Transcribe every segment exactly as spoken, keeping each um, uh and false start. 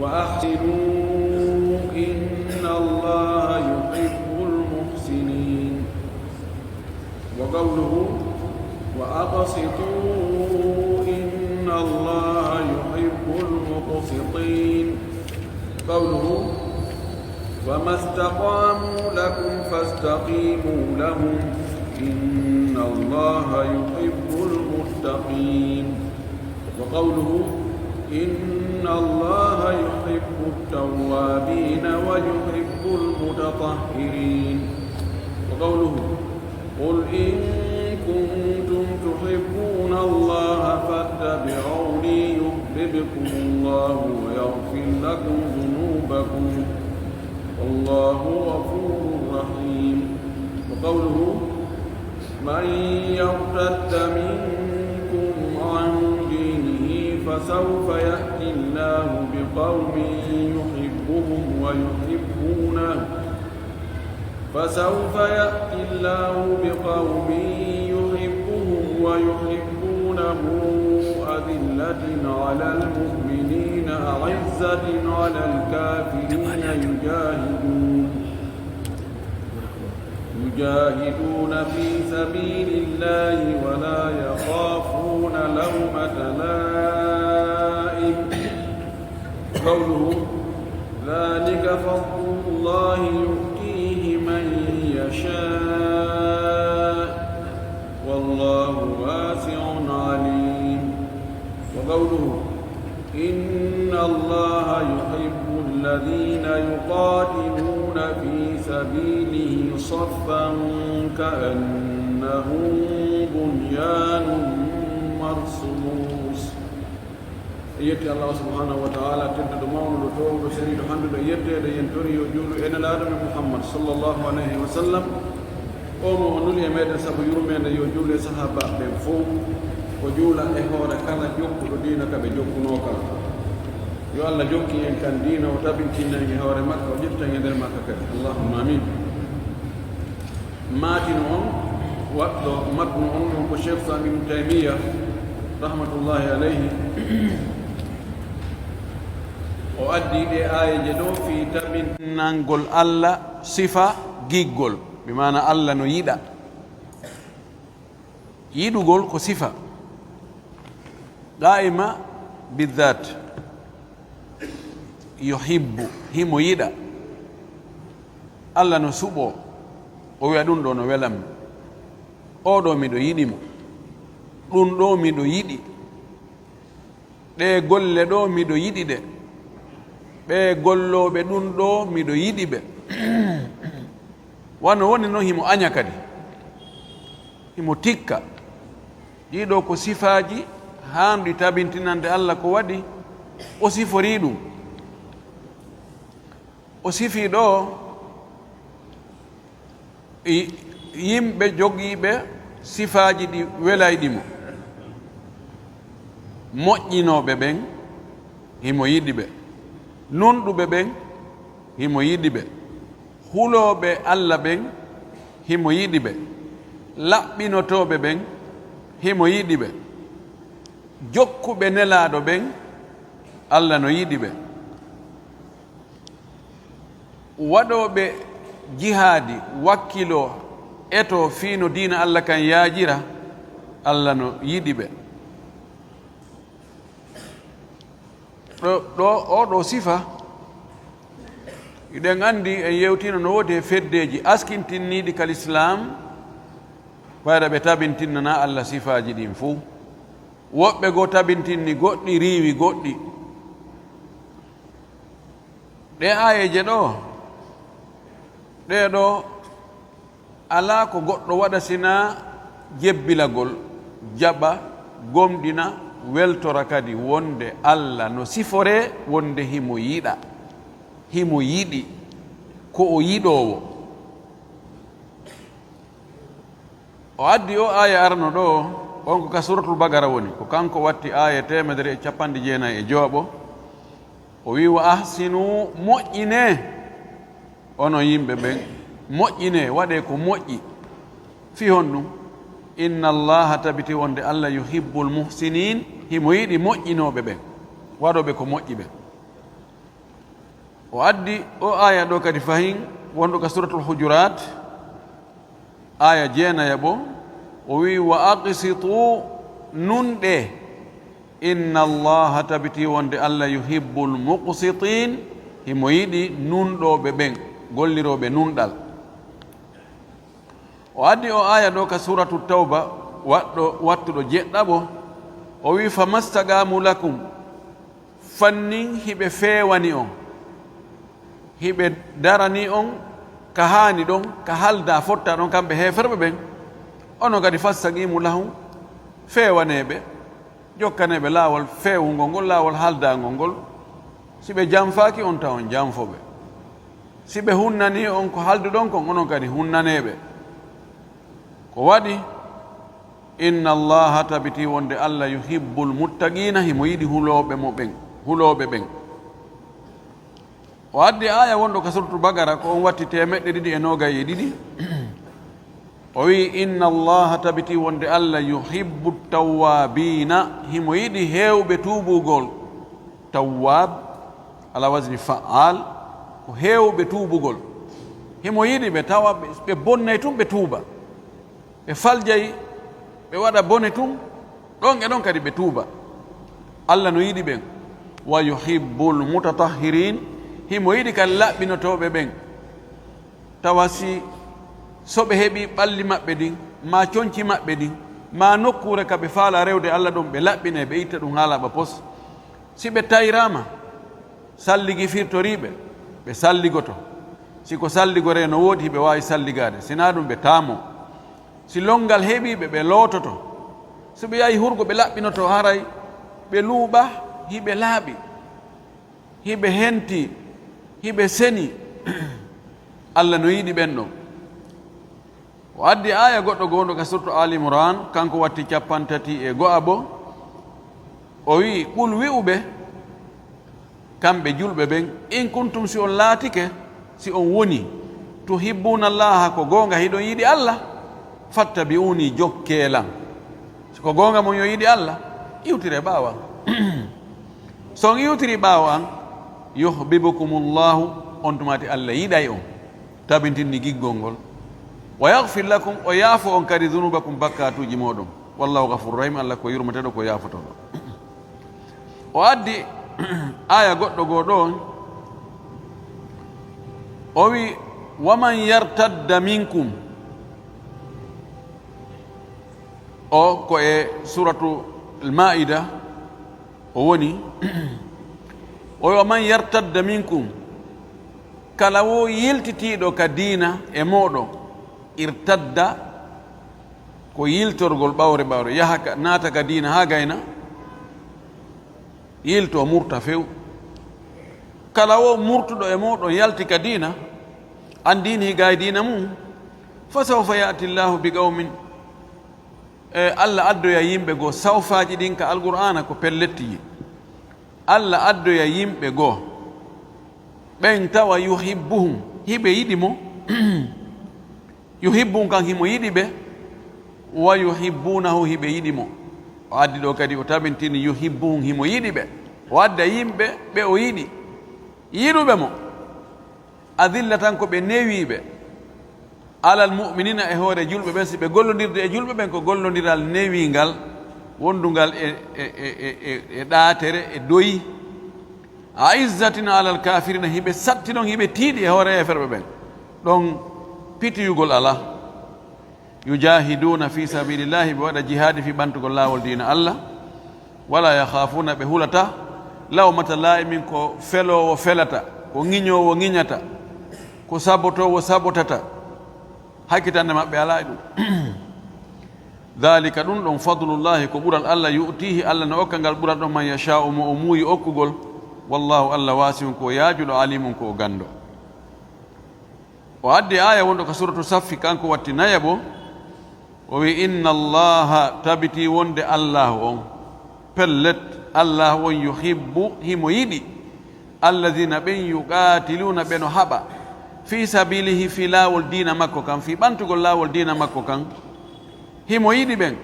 وأحسنوا إن الله يحب المحسنين. وقوله: وأقسطوا إن الله يحب المقسطين. قوله: فما استقاموا لكم فاستقيموا لهم إن الله يحب المتقين. وقوله: إن الله يحب التوابين ويحب المتطهرين. وقوله: قل إن كنتم تحبون الله فاتبعوني يحببكم الله ويغفر لكم ذنوبكم والله غفور رحيم. وقوله: من يرتد منكم عن دينه فسوف يأتي الله بقوم يحبهم ويحبونه، فسوف يأتي الله بقوم يحبهم ويحبونه أذلة على المؤمنين أعزة على الكافرين يجاهدون يجاهدون في سبيل الله ولا يخافون لومة لائم. قوله: ذلك فضل الله يؤتيه من يشاء والله واسع عليم. وقوله: إن الله يحب الذين يقاتلون في سبيله صفا كأنهم بنيان مرصوص. En yetti Allah subhanahu wa ta'ala, tedduɗo mawnuɗo, toowuɗo, seniiɗo, hannduɗo e yetteede. Yen tori yo juulu e Nelaaɗo men Muhammad sallallahu alayhi wa sallam. O mo o nuli e meɗen sabu yurmeende, yo juulu e sahaabaaɓe ɓen fow. O juula e hoore kala jokkuɗo diina ka ɓe jokkunoo kan. Yo Allah jokkin en kan diina, o tabintina en e hoore makka, o ƴetta en e nder makka kadi. Allahumma amin. Maatino on, waɗɗo matnu on, ɗum ko Cheikh Islam Ibn Taymiyya, rahmatullahi alayhi. O addi ɗe aayeeje ɗo fii tabintinangol Allah sifa giggol, bi maana Allah no yiɗa. Yiɗugol ko sifa. Qaa'ima bidhaat. Yuhibbu, himo yiɗa. Allah no suɓoo, o wi'a, "Ɗun ɗoo no welammi. Oo ɗoo miɗo yiɗi mo. Ɗun ɗoo miɗo yiɗi. Ɗee golle ɗoo miɗo yiɗi ɗe. Ɓee gollooɓe ɗun ɗoo miɗo yiɗi ɓe." Wano woni non, himo aña kadi. Himo tikka. Ɗii ɗoo ko sifaaji haanɗi tabintinande Allah ko waɗi o siforii ɗun. O sifii ɗoo i-, yimɓe jogiiɓe sifaaji ɗi welayɗi mo. Moƴƴinooɓe ɓen, himo yiɗi ɓe. Nunɗuɓe ɓen, himo yiɗi ɓe. Hulooɓe Allah ɓen, himo yiɗi ɓe. Laɓɓinotooɓe ɓen, himo yiɗi ɓe. Jokkuɓe Nelaaɗo ɓen, Allah no yiɗi ɓe. Waɗooɓe jihaadi, wakkiloo, etoo fii no diina Allah kan yaajira, Allah no yiɗi ɓe. Ɗo, ɗo, oo ɗoo sifa, hiɗen anndi, en yewtiino no woodi e feddeeji askintinniiɗi ka Lislaam, ɓayra ɓe tabintinnanaa Allah sifaaji ɗin fow. Woɓɓe goo tabintinni goɗɗi, riiwi goɗɗi. Ɗee aayeeje ɗoo, ɗee ɗoo alaa ko goɗɗo waɗa sinaa jebbilagol, jaɓa, gomɗina, weltora kadi wonde Allah no siforee wonde himo yiɗa, himo yiɗi, ko o yiɗoowo. O addi oo aaya arano ɗoo, on ko ka Suuratul Baqara woni, ko kanko watti aaya teemedere e cappanɗe jeenayi e jowo. O wi'i: "Wa ahsinu, moƴƴinee, onon yimɓe ɓen, moƴƴinee, waɗee ko moƴƴi." Fii honɗun? "Inna Allaha, tabiti wonde Allah, yuhibbul muhsinin, himo yiɗi moƴƴinooɓe ɓen, waɗooɓe ko moƴƴi ɓen." O addi o aya ɗo kadi fahin, wonɗo ka Suratul Hujurat, aya jeenayaɓo, o wi: "Wa aqsitu, nunɗe, inna Allaha, tabiti wonde Allah, yuhibbul muqsitin, himo yiɗi nunɗooɓe ɓen, gollirooɓe nunɗal." O addi o aya ɗo ka Suratu Tawba, waɗɗo, wattuɗo jeɗɗaɓo, o wi: "Famastaqamu lakum." Fannin hiɓe feewani on, hiɓe darani on ka haani ɗon, ka halda fotta ɗon, kamɓe heeferɓe ɓen. Onon kadi, fastaqimu lahum, feewaneeɓe, jokkaneeɓe laawol feewungol ngol, laawol haldaangol ngol. Si ɓe janfaaki on, taw on janfoɓe. Si ɓe hunnani on ko halduɗon kon, onon kadi hunnaneeɓe. Ko waɗi, inna Allaha, tabiti wonde Allah, yuhibbul muttaqina, himo yiɗi hulooɓe mo ɓen, hulooɓe ɓen. O addi aya wonɗo ka Suratu Bagara, ko on watti teemeɗɗe ɗiɗi e noogay e ɗiɗi. O wi: "Inna Allaha, tabiti wonde Allah, yuhibbu tawwabina, himo yiɗi heewɓe tuubugol." Tawwab, ala wazni fa'al, ko heewɓe tuubugol. Himo yiɗi ɓe, tawa ɓe, ɓe bonnay tun, ɓe tuuba. Ɓe faljay, ɓe waɗa bone tun, ɗon e ɗon kadi ɓe tuuba. Allah no yiɗi ɓen. "Wa yuhibbul mutatahhirin", himo yiɗi kadi laɓɓinotooɓe ɓen. Tawa si, so ɓe heɓi ɓalli maɓɓe ɗin, maa conci maɓɓe ɗin, maa nokkuure ka ɓe faala rewde Allah ɗon, ɓe laɓɓinay, ɓe itta ɗum haa laaɓa pos. Si ɓe tayraama, salligi firtoriiɓe, ɓe salligoto. Si ko salligoree no woodi, hiɓe waawi salligaade. Si naa ɗum, ɓe taamoo. Si lonngal heɓii ɓe, ɓe loototo. Si ɓe yahi hurgo, ɓe laɓɓinoto, haray ɓe luuɓa, hiɓe laaɓi, hiɓe henti, hiɓe seni. Allah no yiɗi ɓen ɗon. O addi aaya goɗɗo goo ɗo ka surtu Ali Imran, kanko watti cappanɗe tati e go'aɓo. O wi'i: "Qul", wi'u ɓe, kamɓe julɓe ɓen, "in kuntum", si on laatike, si on woni, "tuhibbuna Allaha", ko goonga hiɗon yiɗi Allah, "fattabi'uni", jokkee lan. Si ko goonga mon yo yiɗi Allah, iwtire ɓaawo an. So on iwtiri ɓaawo an, "yuhbibkumullahu", on tumaati Allah yiɗay on. Tabintinni giggol ngol. "Wa yaghfir lakum", o yaafo on kadi, "dhunubakum", bakkaatuuji mooɗon. "Wallahu ghafurur rahim", Allah ko yurmeteɗo, ko yaafotoɗo. O addi aaya goɗɗo goo ɗo, o wi: "Wa man yartadda minkum", o ko e suratu Al-Maida o woni, o wi: "Wa man yartadda minkum", kala wo yiltitiiɗo ka diina e mooɗon, irtadda, ko yiltorgol ɓawre ɓawre, yaha ka, naata ka diina haa gayna, yilto, murta few. Kala wo murtuɗo e mooɗon yalti ka diina, anndini gaay diina mum, "fa sawfa ya'ti Allahu bi qawmin", e Allah addoya yimɓe goo, sawfaaji ɗin ka Alqur'aana ko pelletti. Allah addoya yimɓe goo, ɓen tawa, "yuhibbuhum", hiɓe yiɗi mo. "Yuhibbuhum", kan himo yiɗi ɓe. "Wa yuhibbunahu", hiɓe yiɗi mo. O addi ɗo kadi, o tabintini, "yuhibbuhum", himo yiɗi ɓe. O adda yimɓe ɓe o yiɗi, yiɗuɓe mo. "Adillatan", ko ɓe newiiɓe, "alal mu'minina", e hoore julɓe ɓen, si ɓe gollondirde e julɓe ɓen, ko gollondiral newiingal, wondungal e, e, e, e, e, e ɗaatere, e doyi. "A'izzatin alal kafirina", hiɓe satti ɗon, hiɓe tiiɗi e hoore heeferɓe ɓen. Ɗon pitiyugol alaa. "Yujahiduna fi sabilillahi", ɓe waɗa jihaadi fii ɓantugol laawol diina Allah. "Wala yakhafuna", ɓe hulataa, "lawmata la'imin", ko feloowo felata, ko ŋiñoowo ŋiñata, ko sabotoowo sabotata. Hakkitande maɓɓe alaa e ɗum. "Dhalika", ɗum ɗon, "fadlullahi", ko ɓural Allah, "yu'tihi", Allah no okka ngal ɓural ɗon, "man yasha'u", mo o muuyi okkugol. "Wallahu", Allah, "wasi'un", ko yaajuɗo, "alimun", ko o ganndo. O addi aaya wonɗo ka suratu Saffi, kanko watti nayaɓo. O wi: "Inna Allaha", tabiti wonde Allahu on, pellet, Allahu on, "yuhibbu", himo yiɗi, "alladhina", ɓen, "yuqatiluna", ɓe no haɓa, "fi sabilihi", fii laawol diina makko kan, fii ɓantugol laawol diina makko kan, himo yiɗi ɓen.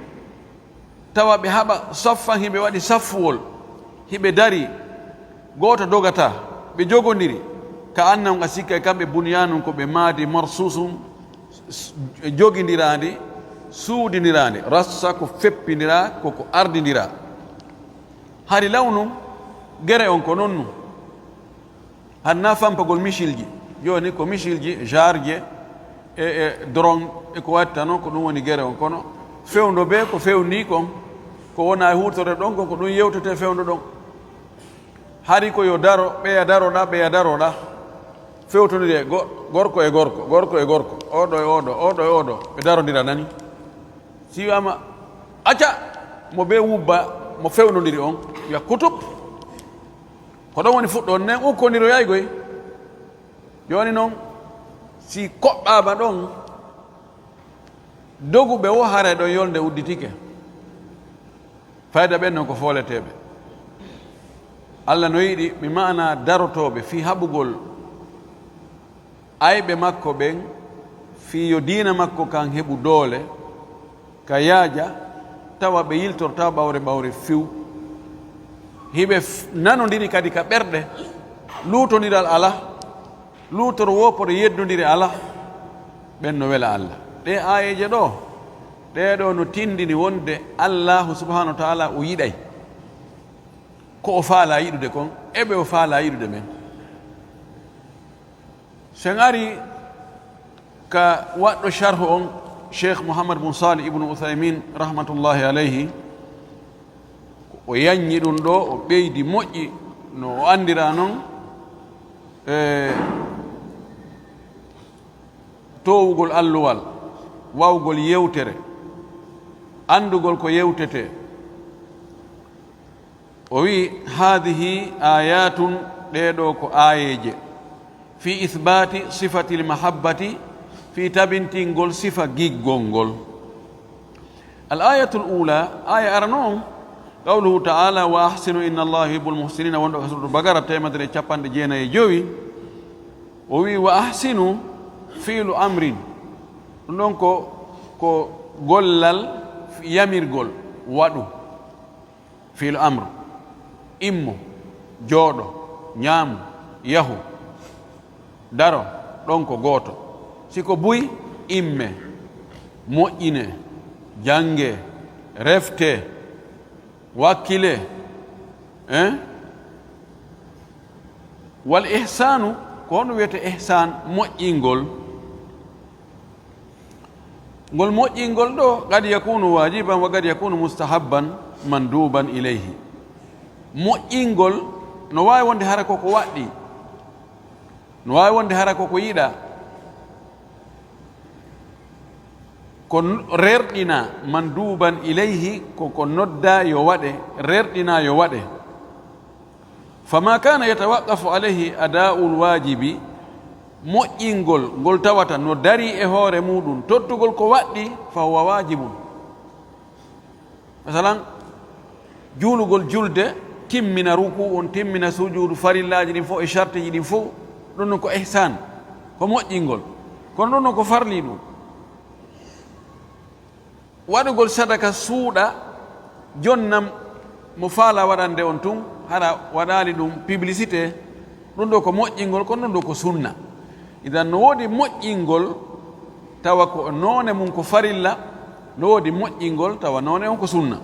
Tawa ɓe haɓa saffan, hiɓe waɗi saffuwol, hiɓe darii, gooto dogataa, ɓe jogondiri. Ka annahum, a sikka e kamɓe, bunyanun, ko ɓe maadi, marsusun, s-, jogindiraandi, suudindiraandi, rassa, ko feppindiraa, ko ko ardindiraa. Hari law nun, gere on ko non nun. Hannaa fampagol misilji. Jooni ko misilji, jarje, e, e drone, e ko watta non, ko ɗum woni gere on. Kono fewndo bee ko fewndii kon, ko wona e huutorde ɗon kon, ko ɗum yewtetee fewndo ɗon. Hari ko yo daro, ɓeya daroɗaa, ɓeya daroɗaa. Fewtondire go-, gorko e gorko, gorko e gorko, oɗo e oɗo, oɗo e oɗo, ɓe darondira nani. Si wi'aama, acca, mo bee wubba, mo fewndondiri on, wi'a kutub. Ko ɗon woni fuɗɗoode nden, ukkondiroyay goy. Jooni non, si koɓɓaama ɗon, doguɓe wo haray ɗon yolnde udditike. Fayda ɓen non ko fooleteeɓe. Alla no yiɗi, mi ma'ana darotooɓe fii haɓugol ayɓe makko ɓen, fii yo diina makko kan heɓu doole, ka yaaja, tawa ɓe yiltortaa ɓawre ɓawre few. Hiɓe f-, nanondiri kadi ka ɓerɗe, luutondiral alaa, luutoro woopore yeddondire alaa, ɓen no wela Alla. Ɗee aayeeje ɗoo, ɗee ɗoo no tindini wonde Allaahu subhaanahu wa ta'aalaa o yiɗay ko o faalaa yiɗude kon, e ɓe o faalaa yiɗude ɓen. So en arii ka waɗɗo sharhu on, Cheikh Muhammad bun Salih ibnu Uthaymin, rahmatullahi alayhi, o yaññi ɗum ɗoo, o ɓeydi moƴƴi, no o anndira non, e toowugol alluwal, wawgol yewtere, anndugol ko yewtetee. O wi'i, "Haadihi aayatun, ɗee ɗoo ko aayeeje, fi isbaati sifatil mahabbati, fii tabintingol sifa giggol ngol." Al aayatul uulaa, aaya arano on, qawluhu ta'aalaa, "Wa ahsinu inna Allaaha yuhibbul muhsiniina", wonɗo ka suuratu Baqara, teemedere e capanɗe jeenayi e jowi. O wi'i, "Wa ahsinu, fiilu amrin." Ɗum ɗon ko, ko gollal yamirgol, waɗu. Fiilu amr, immo, jooɗo, ñaamu, yahu, daro, ɗon ko gooto. Si ko buy, imme, moƴƴine, jannge, refte, wakkile, eh? Wal ihsaanu, ko honɗum wiyetee ihsaan? Moƴƴingol. Ngol moƴƴingol ɗoo, qad yakunu waajiban wa qad yakunu mustahabban manduuban ilayhi. Moƴƴingol no waawi wonde hara ko ko waɗɗii, no waawi wonde hara ko ko yiɗaa. Ko n-, rerɗinaa, manduuban ilayhi, ko ko noddaa yo waɗe, rerɗinaa yo waɗe. Fama kana yatawaqqafu alayhi ada'ul waajibi, moƴƴingol ngol tawata no darii e hoore muuɗum tottugol ko waɗɗii, fa huwa waajibun. Masalan, juulugol julde, timmina rukuu on, timmina sujuudu, farillaaji ɗin fof e shartiiji ɗin fof, ɗum ɗon ko ihsaan, ko moƴƴingol. Kono ɗum ɗon ko farli ɗum. Waɗugol sadaka suuɗa, jonnam mo faalaa waɗande on tun, hara waɗaali ɗum publicité, ɗum ɗoo ko moƴƴingol, kono ɗum ɗoo ko sunna. Idan no woodi moƴƴingol, tawa ko noone mum ko farilla, no woodi moƴƴingol, tawa noone on ko sunna.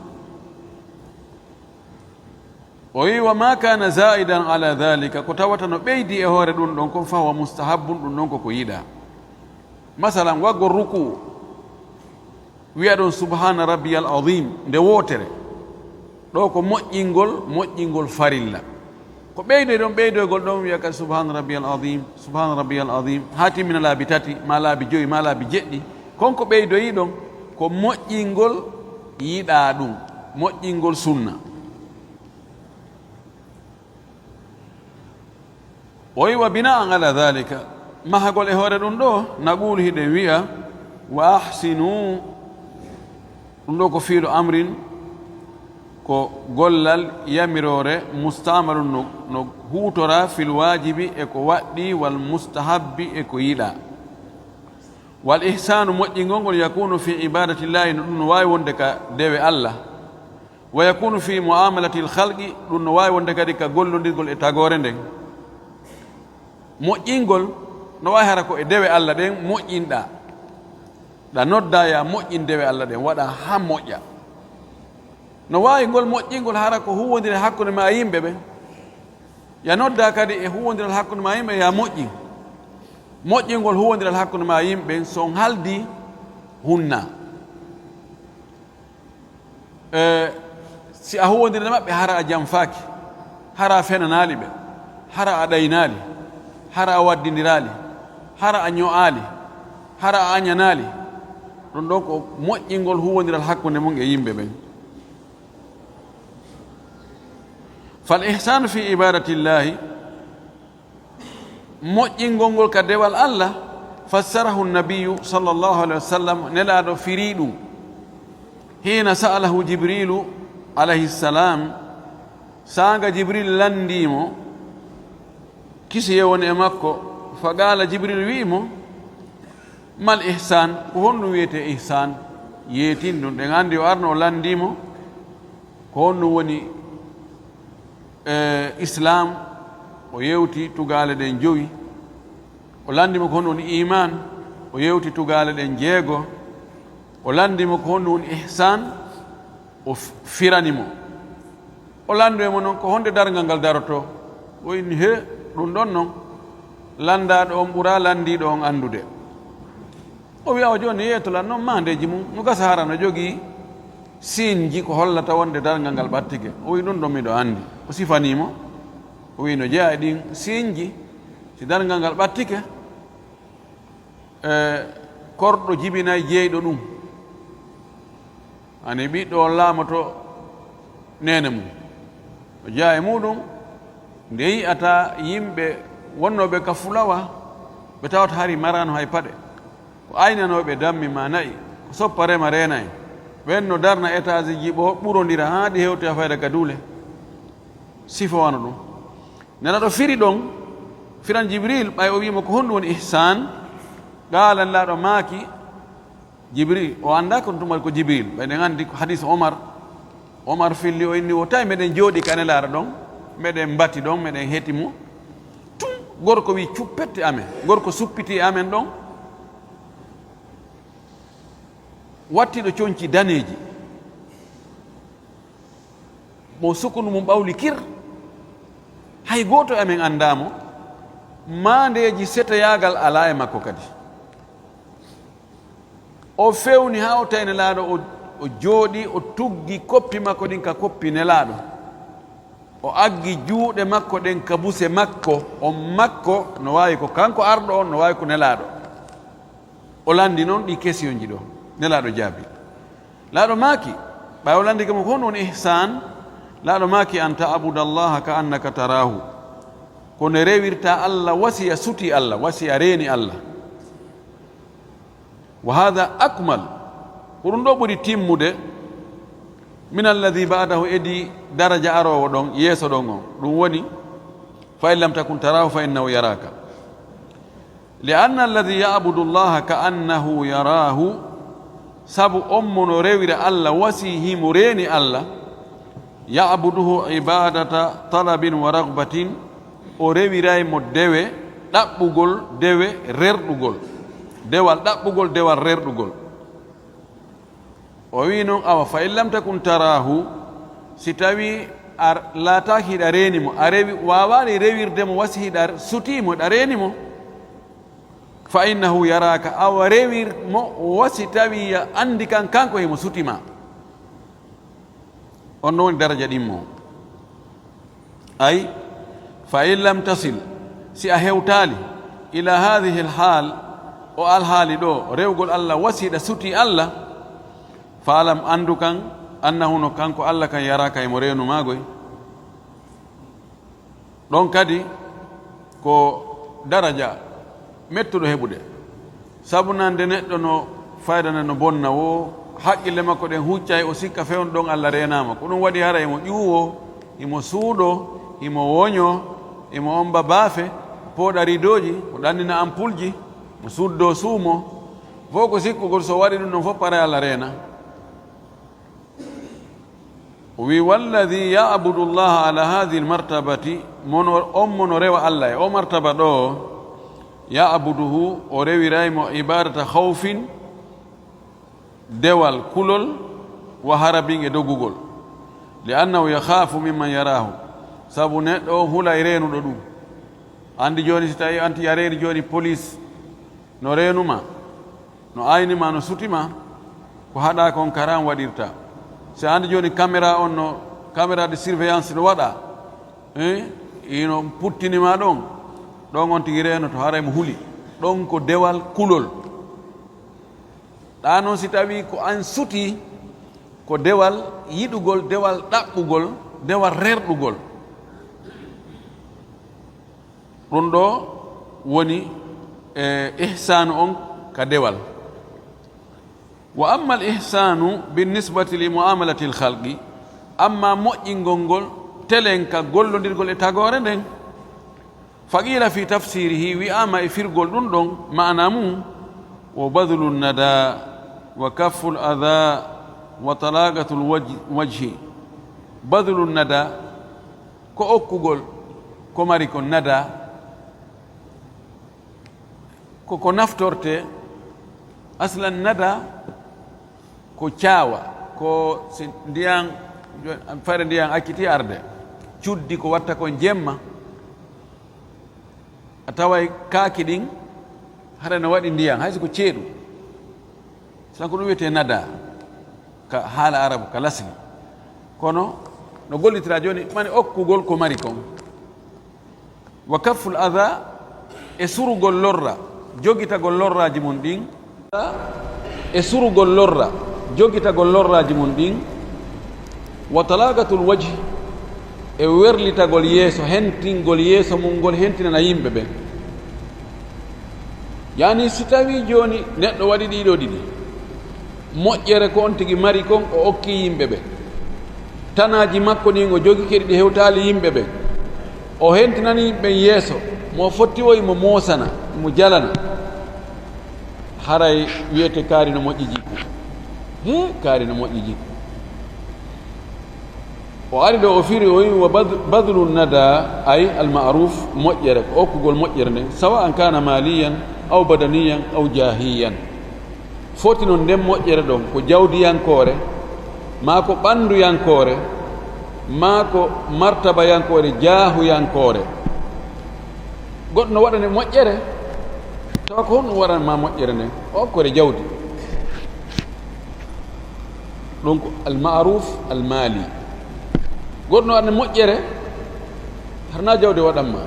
O wi'i, "Wa ma kana za'idan ala dhalika", ko tawata no ɓeydi e hoore ɗum ɗon kon, fa huwa mustahabbun, ɗum ɗon ko ko yiɗaa. Masalan, waggol rukuu, wi'a ɗon, "Subhana rabbiyal azim," nde wootere. Ɗoo ko moƴƴingol, moƴƴingol farilla. Ko ɓeydoy ɗon, ɓeydoygol ɗon, wi'a kadi, "Subhana rabbiyal azim, subhana rabbiyal azim," haa timmina laabi tati, maa laabi joyi, maa laabi jeɗɗi. Kon ko ɓeydoyi ɗon, ko moƴƴingol yiɗaa ɗum, moƴƴingol sunna. O wi'i, "Wa bina'an ala dhalika", mahagol e hoore ɗum ɗoo, naqulu, hiɗen wi'a, "Wa ahsinu", ɗum ɗoo ko fiilu amrin, ko gollal yamiroore, musta'malun, no, no huutoraa, fil waajibi, e ko waɗɗii, wal mustahabbi, e ko yiɗaa. Wal ihsaanu, moƴƴingol ngol, yakunu fi ibadatillahi, no ɗum no waawi wonde ka dewe Allah. Wa yakunu fi muamalatil khalqi, ɗum no waawi wonde kadi ka gollondirgol e tagoore nden. Moƴƴingol no waawi hara ko e dewe Allah ɗen moƴƴinɗaa. Ɗa noddaa ya moƴƴin dewe Allah ɗen, waɗa haa moƴƴa. No waawi ngol moƴƴingol hara ko huuwondiral hakkunde ma e yimɓe ɓen. Ya noddaa kadi e huuwondiral hakkunde ma e yimɓe, ya moƴƴin. Moƴƴingol huuwondiral hakkunde ma e yimɓe ɓen, so on haldii, hunnaa. E, si a huuwondiri e maɓɓe, hara a janfaaki, hara a fenanaali ɓe, hara a ɗaynaali, hara a waddindiraali, hara a ño'aali, hara a añanaali. Ɗum ɗon ko moƴƴingol huuwondiral hakkunde mum e yimɓe ɓen. Fal ihsanu fi ibadatillahi, moƴƴingol ngol ka dewal Allah, fassarahu nabiyu sallallahu alayhi wa sallam, Nelaaɗo firii ɗum. Hiina sa'alahu Jibriilu alayhi salam, saanga Jibril lanndii mo, kisiyee woni e makko, fa qaala, Jibril wi'i mo, mal ihsan, ko honɗum wiyetee ihsan? Yeetin ɗum, ɗen anndi o arno o lanndii mo, ko honɗum woni, e, Islaam, o yewti tugaale ɗen jowi. O lanndii mo ko honɗum woni iimaan, o yewti tugaale ɗen jeego. O lanndii mo ko honɗum woni ihsaan, o f-, firani mo. O lanndii mo noon ko honde darngal ngal darotoo. O inni, he, ɗum ɗon noon, lanndaaɗo on ɓuraa lanndiiɗo on anndude. O wi'a o jooni yeeto lan noon maandeeji mum, no gasa hara no jogii siinji ko hollata wonde darngal ngal ɓattike. O wi'i, ɗum ɗon miɗo anndi. O sifanii mo. O wi'i, no jeyaa e ɗin siinji, si darngal ngal ɓattike, e, korɗo jibinay jeyɗo ɗum. Ani ɓiɗɗo on laamoto neene mum. O jeyaa e muuɗum, nde yi'ata yimɓe wonnooɓe ka fulawa, ɓe tawata hari maraano hay paɗe. Ko aynanooɓe dammi maa na'i, ko soppa rema reena en. Ɓen no darna etaasiji ɓo-, ɓurondira haa ɗi hewtoya fayda ka duule. Sifo wano ɗum. Nelaaɗo firi ɗon, firan Jibril, ɓay o wi'i mo ko honɗum woni ihsaan? Qaala, Nelaaɗo maaki, Jibril, o anndaa kono tuma ko Jibril. Ɓay ɗen anndi ko hadiis Omar. Omar filli o inni o tawi meɗen jooɗi ka Nelaaɗo ɗon, meɗen mbati ɗon, meɗen heti mo. Tun gorko wi cuppette amen, gorko suppiti e amen ɗon, wattiiɗo conci daneeji. Mo sukundu mum ɓawli kir, hay gooto e amen anndaa mo, maandeeji seteyaagal alaa e makko kadi. O fewni haa o tawi Nelaaɗo, o, o jooɗii, o tuggi koppi makko ɗin ka koppi Nelaaɗo. O aggi juuɗe makko ɗen ka buse makko, on makko no waawi ko kanko arɗo on, no waawi ko Nelaaɗo. O lanndi noon ɗi kesiyonji ɗo, Nelaaɗo jaabi. Laaɗo maaki, ɓay o lanndike mo ko honɗum woni ihsaan, Laaɗo maaki, an ta'buda Allaha ka annaka taraahu. Ko nde rewirta Allah wasi a suti Allah, wasi a reeni Allah. Wa haadha akmal, ko ɗum ɗo ɓuri timmude, min alladhi ba'dahu, edi daraja aroowo ɗon, yeeso ɗon on. Ɗum woni, fa in lam takun taraahu fa innahu yaraaka. Li anna alladhi ya'budu Allaha ka annahu yaraahu, sabu on mo no rewira Allah wasi himo reeni Allah, ya'buduhu ibadata talabin wa raghbatin, o rewiray mo dewe ɗaɓɓugol, dewe rerɗugol, dewal ɗaɓɓugol, dewal rerɗugol. O wi'i noon, awa, fa in lam takun taraahu, si tawii a laataaki hiɗa reeni mo, a rewi, waawaali rewirde mo wasi hiɗa sutii mo, hiɗa reeni mo, fa innahu yaraaka, awa rewir mo wasi tawii ya anndi kan, kanko himo suti ma. On ɗon woni daraja ɗimmo. Ay, fa in lam tasil, si a hewtaali, ila haadihil haal, o alhaali ɗo, rewgol Allah wasi hiɗa suti Allah, faalam anndu kan, annahu no kanko Allah kan yaraaka himo reenu maa goy. Ɗon kadi ko daraja mettuɗo heɓude. Sabu nan nde neɗɗo no fayda nde no bonna woo, haqqille makko ɗen huccay, o sikka fewndo ɗon Allah reenaama. Ko ɗum waɗi hara himo ƴuwoo, himo suuɗoo, himo woñoo, himo omba baafe, pooɗa ridooji, o ɗannina ampulji, o suddoo suumo. Fof ko sikkugol so waɗi ɗum ɗon fof, paray Allah reena. O wi, walladhi ya'budu Allaha ala hadhihi almartabati, mono, on mono rewa Allah e o martaba ɗo, Ya'buduhu, o rewiray mo ibadata khawfin, dewal kulol, wa harabin, e dogugol. Li annahu yakhafu mimman yarahu, sabu neɗɗo on hulay reenuɗo ɗum. Andi jooni, si tawi anti a reeni jooni, police no reenuma, no aynima, no sutima, ko haɗa kon karam waɗirta. Si andi jooni caméra on no, caméra de surveillance no waɗa, eh, ino puttinima ɗon, ɗon on tigi reenoto, haray mo huli. Ɗon ko dewal kulol. Ɗa non si tawi ko an suti, ko dewal yiɗugol, dewal ɗaɓɓugol, dewal rerɗugol. Ɗum ɗo woni, e, ihsaanu on ka dewal. Wa amma al ihsaanu bin nisbati li muamalati al khalqi, amma moƴƴingol ngol telen ka gollondirgol e tagoore nden. Fa qila fi tafsirihi, wi'ama e firgol ɗum ɗon, maana mum, wa badlu nada, wa kafful adha, wa talaqatul waj-, wajhi. Badlu nada, ko okkugol ko mari kon. Nada ko ko naftorte. Aslan nada ko caawa, ko si ndiyan, fare ndiyan acciti arde, cuddi ko watta kon jemma, a taway kaaki ɗin hara no waɗi ndiyan, hay so ko ceeɗu. San ko ɗum wiyetee nada ka haala arabu, ka lasli. Kono no gollitira jooni, mani okkugol ko mari kon. Wa kafful adha, e surugol lorra, jogitagol lorraaji mun ɗin. E surugol lorra, jogitagol lorraaji mun ɗin. Wa talaqatul wajhi, e werlitagol yeeso, hentingol yeeso mun ngol, hentinana yimɓe ɓen. Yani, si tawi jooni neɗɗo waɗi ɗiɗo ɗiɗi, moƴƴere ko on tigi mari kon, o okki yimɓe ɓe. Tanaaji makko ɗin o jogi kadi ɗi hewtaali yimɓe ɓe. O hentinani yimɓe ɓen yeeso, mo fotti o imo moosana, imo jalana. Haray wiyete kaari no moƴƴi jikku. He, kaari no moƴƴi jikku. O ari ɗo, o firi, o wi, wa bad-, badlu nada, ay al ma'ruf, moƴƴere, ko okkugol moƴƴere nden, sawa an kana maliyan, aw badaniyan, aw jahiyan. Foti non nden moƴƴere ɗon ko jawdiyankoore, maa ko ɓannduyankoore, maa ko martabayankoore, jaahuyankoore. Goɗɗo no waɗane moƴƴere, tawa ko honɗum waɗan ma moƴƴere nden? O okkore jawdi. Ɗum ko al ma'ruf al mali. Goɗɗo no waɗane moƴƴere, harna jawdi waɗan ma.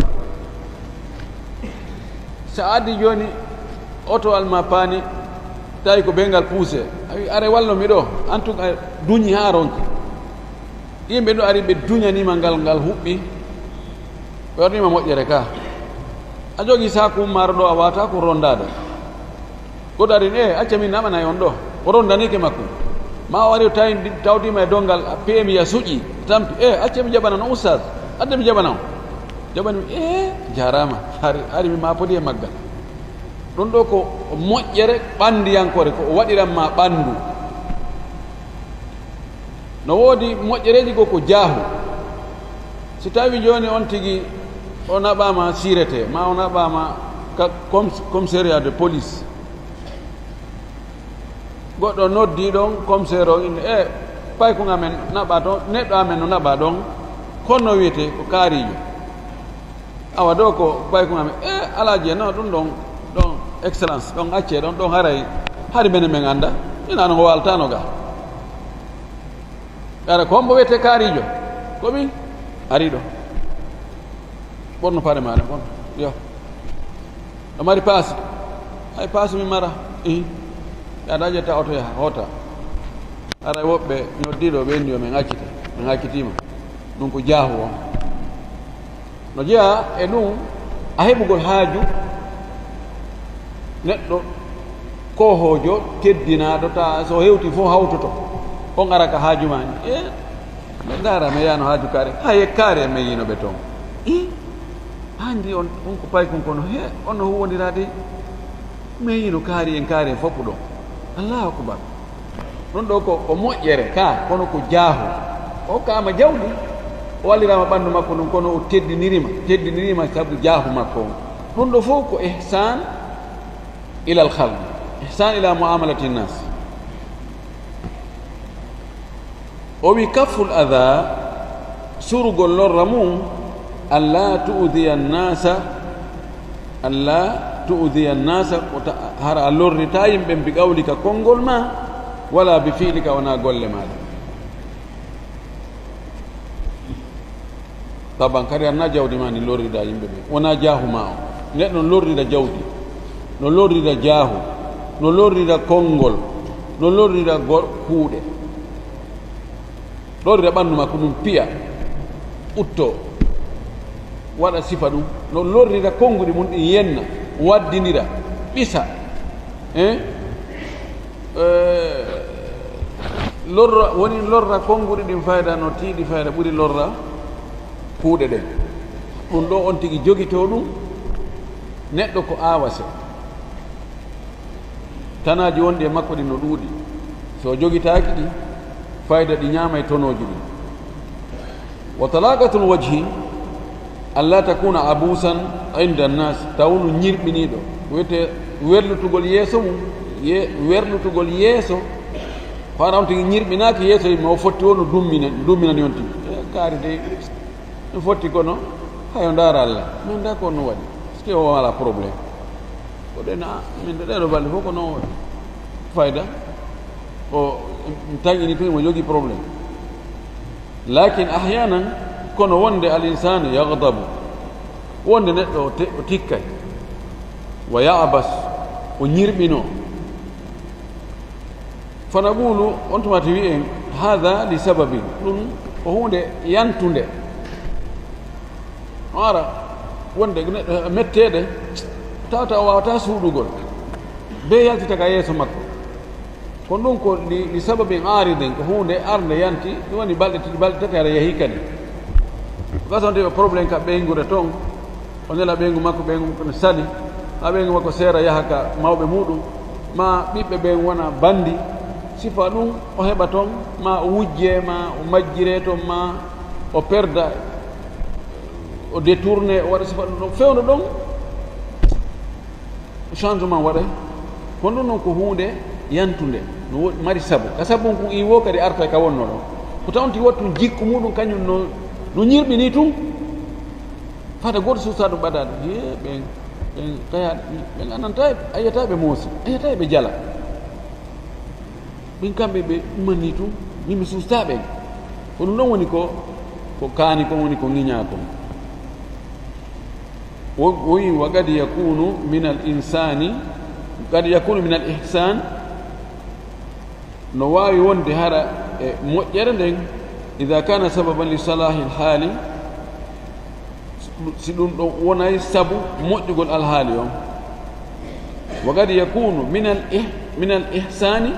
Sa addi jooni oto alma paani, tawi ko be ngal puuse. A wi, "Are wallo mi ɗo." En tout cas, duñi haa ronki. Yimɓe ɗo ari, ɓe duñanima ngal, ngal huɓɓi. Ɓe waɗanima moƴƴere ka. A jogi saaku maaro ɗo, a wata ko rondaade. Goɗɗo ari, "Eh, acca min naɓanay on ɗo." O rondanike makko. Ma o ari o tawi, tawdima e dongal, a P M ya suƴi, tampi. "Eh, acca mi jaɓana no ustaz. Adde mi jaɓana on." Jaɓani mi, "Eh, jarama. Hari, hari mi ma podi e maggal." Ɗum ɗo ko moƴƴere ɓanndiyankore, ko o waɗiran ma ɓanndu. No woodi moƴƴereeji goo ko jaahu. Si tawi jooni on tigi o naɓaama sirete, ma o naɓaama ka com-, commissariat de police. Goɗɗo noddi ɗon, commissaire o inni, "E, paykun amen naɓa ɗon, neɗɗo amen no naɓa ɗon, kono wiyete ko kaarijo." Awa ɗo ko paykun amen, "E, alaaji, no, ɗum ɗon, ɗon excellence, ɗon acce ɗon, ɗon haray, hari menen men annda, ina no ngo waltano ga." Ara ko hombo wiyete kaarijo? Ko min ari ɗo. Ɓorno paɗe maɗa, ɓorno. Yo. A mari paasi? Ay, paasi mi mara. Ihi. Yaada ƴetta oto yaha, hoota. Ara woɓɓe noddiɗo ɓe indi yo men accite. Men accitiima. Ɗum ko jaahu on. No jeyaa e ɗum, a heɓugol haaju neɗɗo koohoojo, teddinaaɗo, ta so hewti fof hawtoto. On ara ka haaju ma ni. E, ɓe ndaara, mi yaano haaju kaari. Hay e kaari en, mi yiino ɓe toon. I, anndi on, on ko paykun kono, he, on no huwondiraade. Mi yiino kaari en, kaari en fof ɗo. Allahu akbar. Ɗum ɗo ko, ko moƴƴere ka, kono ko jaahu. O kaama jawdi, o walliraama ɓanndu makko ndun, kono o teddinirima, teddinirima sabu jaahu makko on. Ɗum ɗo fof ko ihsan ilal khalq, ihsan ila muamalati nnas. O wi kafful adha, surugol lorra mum, alla tu'diya nnasa, alla tu'diya nnasa, ko ta-, hara a lorrita yimɓe bi qawlika konngol ma, wala bi fi'lika wona golle maɗa. Taban kadi anna jawdi ma ndi lorrida yimɓe ɓe, wona jaahu ma o. Neɗɗo no lorrida jawdi, no lorrida jaahu, no lorrida konngol, no lorrida go-, kuuɗe. Lorrida ɓanndu makko ɗum piya, utto, waɗa sifa ɗum. No lorrida konnguɗi mum ɗin yenna, waddindira, ɓisa. Eh? Eh, lorra, woni lorra konnguɗi ɗin fayda no tiiɗi fayda ɓuri lorra kuuɗe ɗen. Ɗum ɗo on tigi jogitoo ɗum, neɗɗo ko aawase. Tanaaji wonɗi e makko ɗin no ɗuuɗi. So jogitaaki ɗi, fayda ɗi ñaamay tonooji ɗin. Wa talaqatul wajhi alla takuna abusan inda nnas, taw no ñirɓiniiɗo. Ko wiyetee werlutugol yeeso mum, ye-, werlutugol yeeso. Ko hara on tigi ñirɓinaaki yeeso yimɓe, o fotti won no dummina, dumminani on tigi. E kaari dey, mi fotti kono, hayo ndaara Alla. Min da ko no waɗi. Est-ce que o wala problème? Ko ɗen, a, min de ɗeɗo balɗe fof ko no fayda. O taƴini tun mo jogii problème. Lakin ahyanan, kono wonde al insanu yaghdabu, wonde neɗɗo o te-, o tikkay, wa ya'bas, o ñirɓino. Fa naqulu, on tuma ti wi'en, hadha li sababin, ɗum ko huunde yantunde. O ara wonde neɗɗo metteede, tawata o waawata suuɗugol, be yaltita ka yeeso makko. Kono ɗum ko li, li sababin aaridin, ko huunde arnde yanti, ɗum woni balɗe tati, balɗe tati aɗa yehi kadi. Ko gasonte ko problème ka ɓeyngude toon, o nela ɓeyngu makko, ɓeyngu makko ne sali, haa ɓeyngu makko seera yaha ka mawɓe muɗum, ma ɓiɓɓe ɓen wona bandi, sifa ɗum o heɓa toon, ma o wujje, ma o majjire toon, ma o perda, o détourne, o waɗa sifa ɗum ɗon, fewndo ɗon. Changement waɗay. Kono ɗum noon ko huunde yantunde, no wo-, mari sabu. Ka sabu kun iwo kadi artay ka wonno ɗon. Ko tawnti wattu jikku muɗum kañum no, no ñirɓini tun. Fata gooto suusa ɗum ɓadaade. Ye, ɓen, ɓen kaya, ɓen ananta, a yiyata ɓe moosi, a yiyata ɓe jala. Ɓen kamɓe ɓe ummanii tun, min mi suusta ɓen. Ko ɗum ɗon woni ko, ko kaani kon, woni ko ŋiñaa kon. Wo-, woyi, wa qad yakunu min al insani, qad yakunu min al ihsan, no waawi wonde hara e moƴƴere nden, ida kana sababan li salahi al hali, si ɗum ɗon wonay sabu moƴƴugol alhaali on. Wa qad yakunu min al ih-, min al ihsani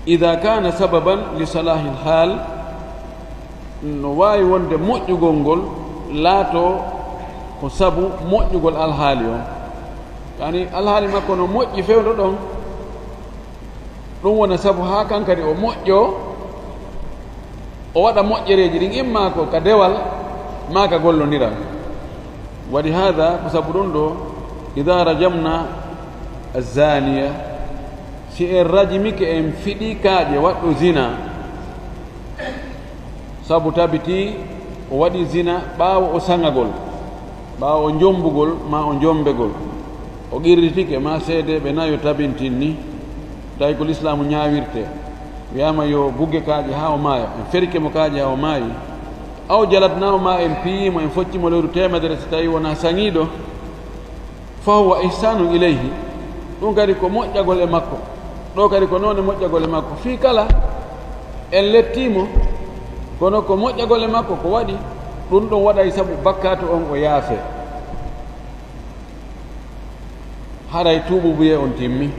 ida kana sababan li salahi al hal, no waawi wonde moƴƴugol ngol laato ko sabu moƴƴugol alhaali on. Yani alhaali makko no moƴƴi fewndo ɗon, ɗum wona sabu haa kan kadi o moƴƴo, o waɗa moƴƴereeji ɗin, imma ko ka dewal, ma ka gollondiral. Wa li hada, ko sabu ɗum ɗo, ida rajamna azaniya, si en rajimike, en fiɗi kaaƴe waɗɗo zina, sabu tabiti o waɗi zina ɓaawo o saŋagol, ɓaawo o jombugol ma o jombegol, o qirritike ma seedeeɓe nayo tabintin ni, tawi ko lislaamu ñaawirte, wiyaama yo bugge kaaƴe haa o maaya, en ferike mo kaaƴe haa o maayi, aw jalatnaahu ma en piyiimo, en foccimo lewru teemedere si tawi wonaa saŋiiɗo, fa huwa ihsanun ilayhi, ɗum kadi ko moƴƴagol e makko. Ɗo kadi ko noone moƴƴagol e makko. Fii kala en lettiimo, kono ko moƴƴagol e makko ko waɗi, ɗum ɗon waɗay sabu bakkaatu on o yaafe. Haray tuububuye on timmi.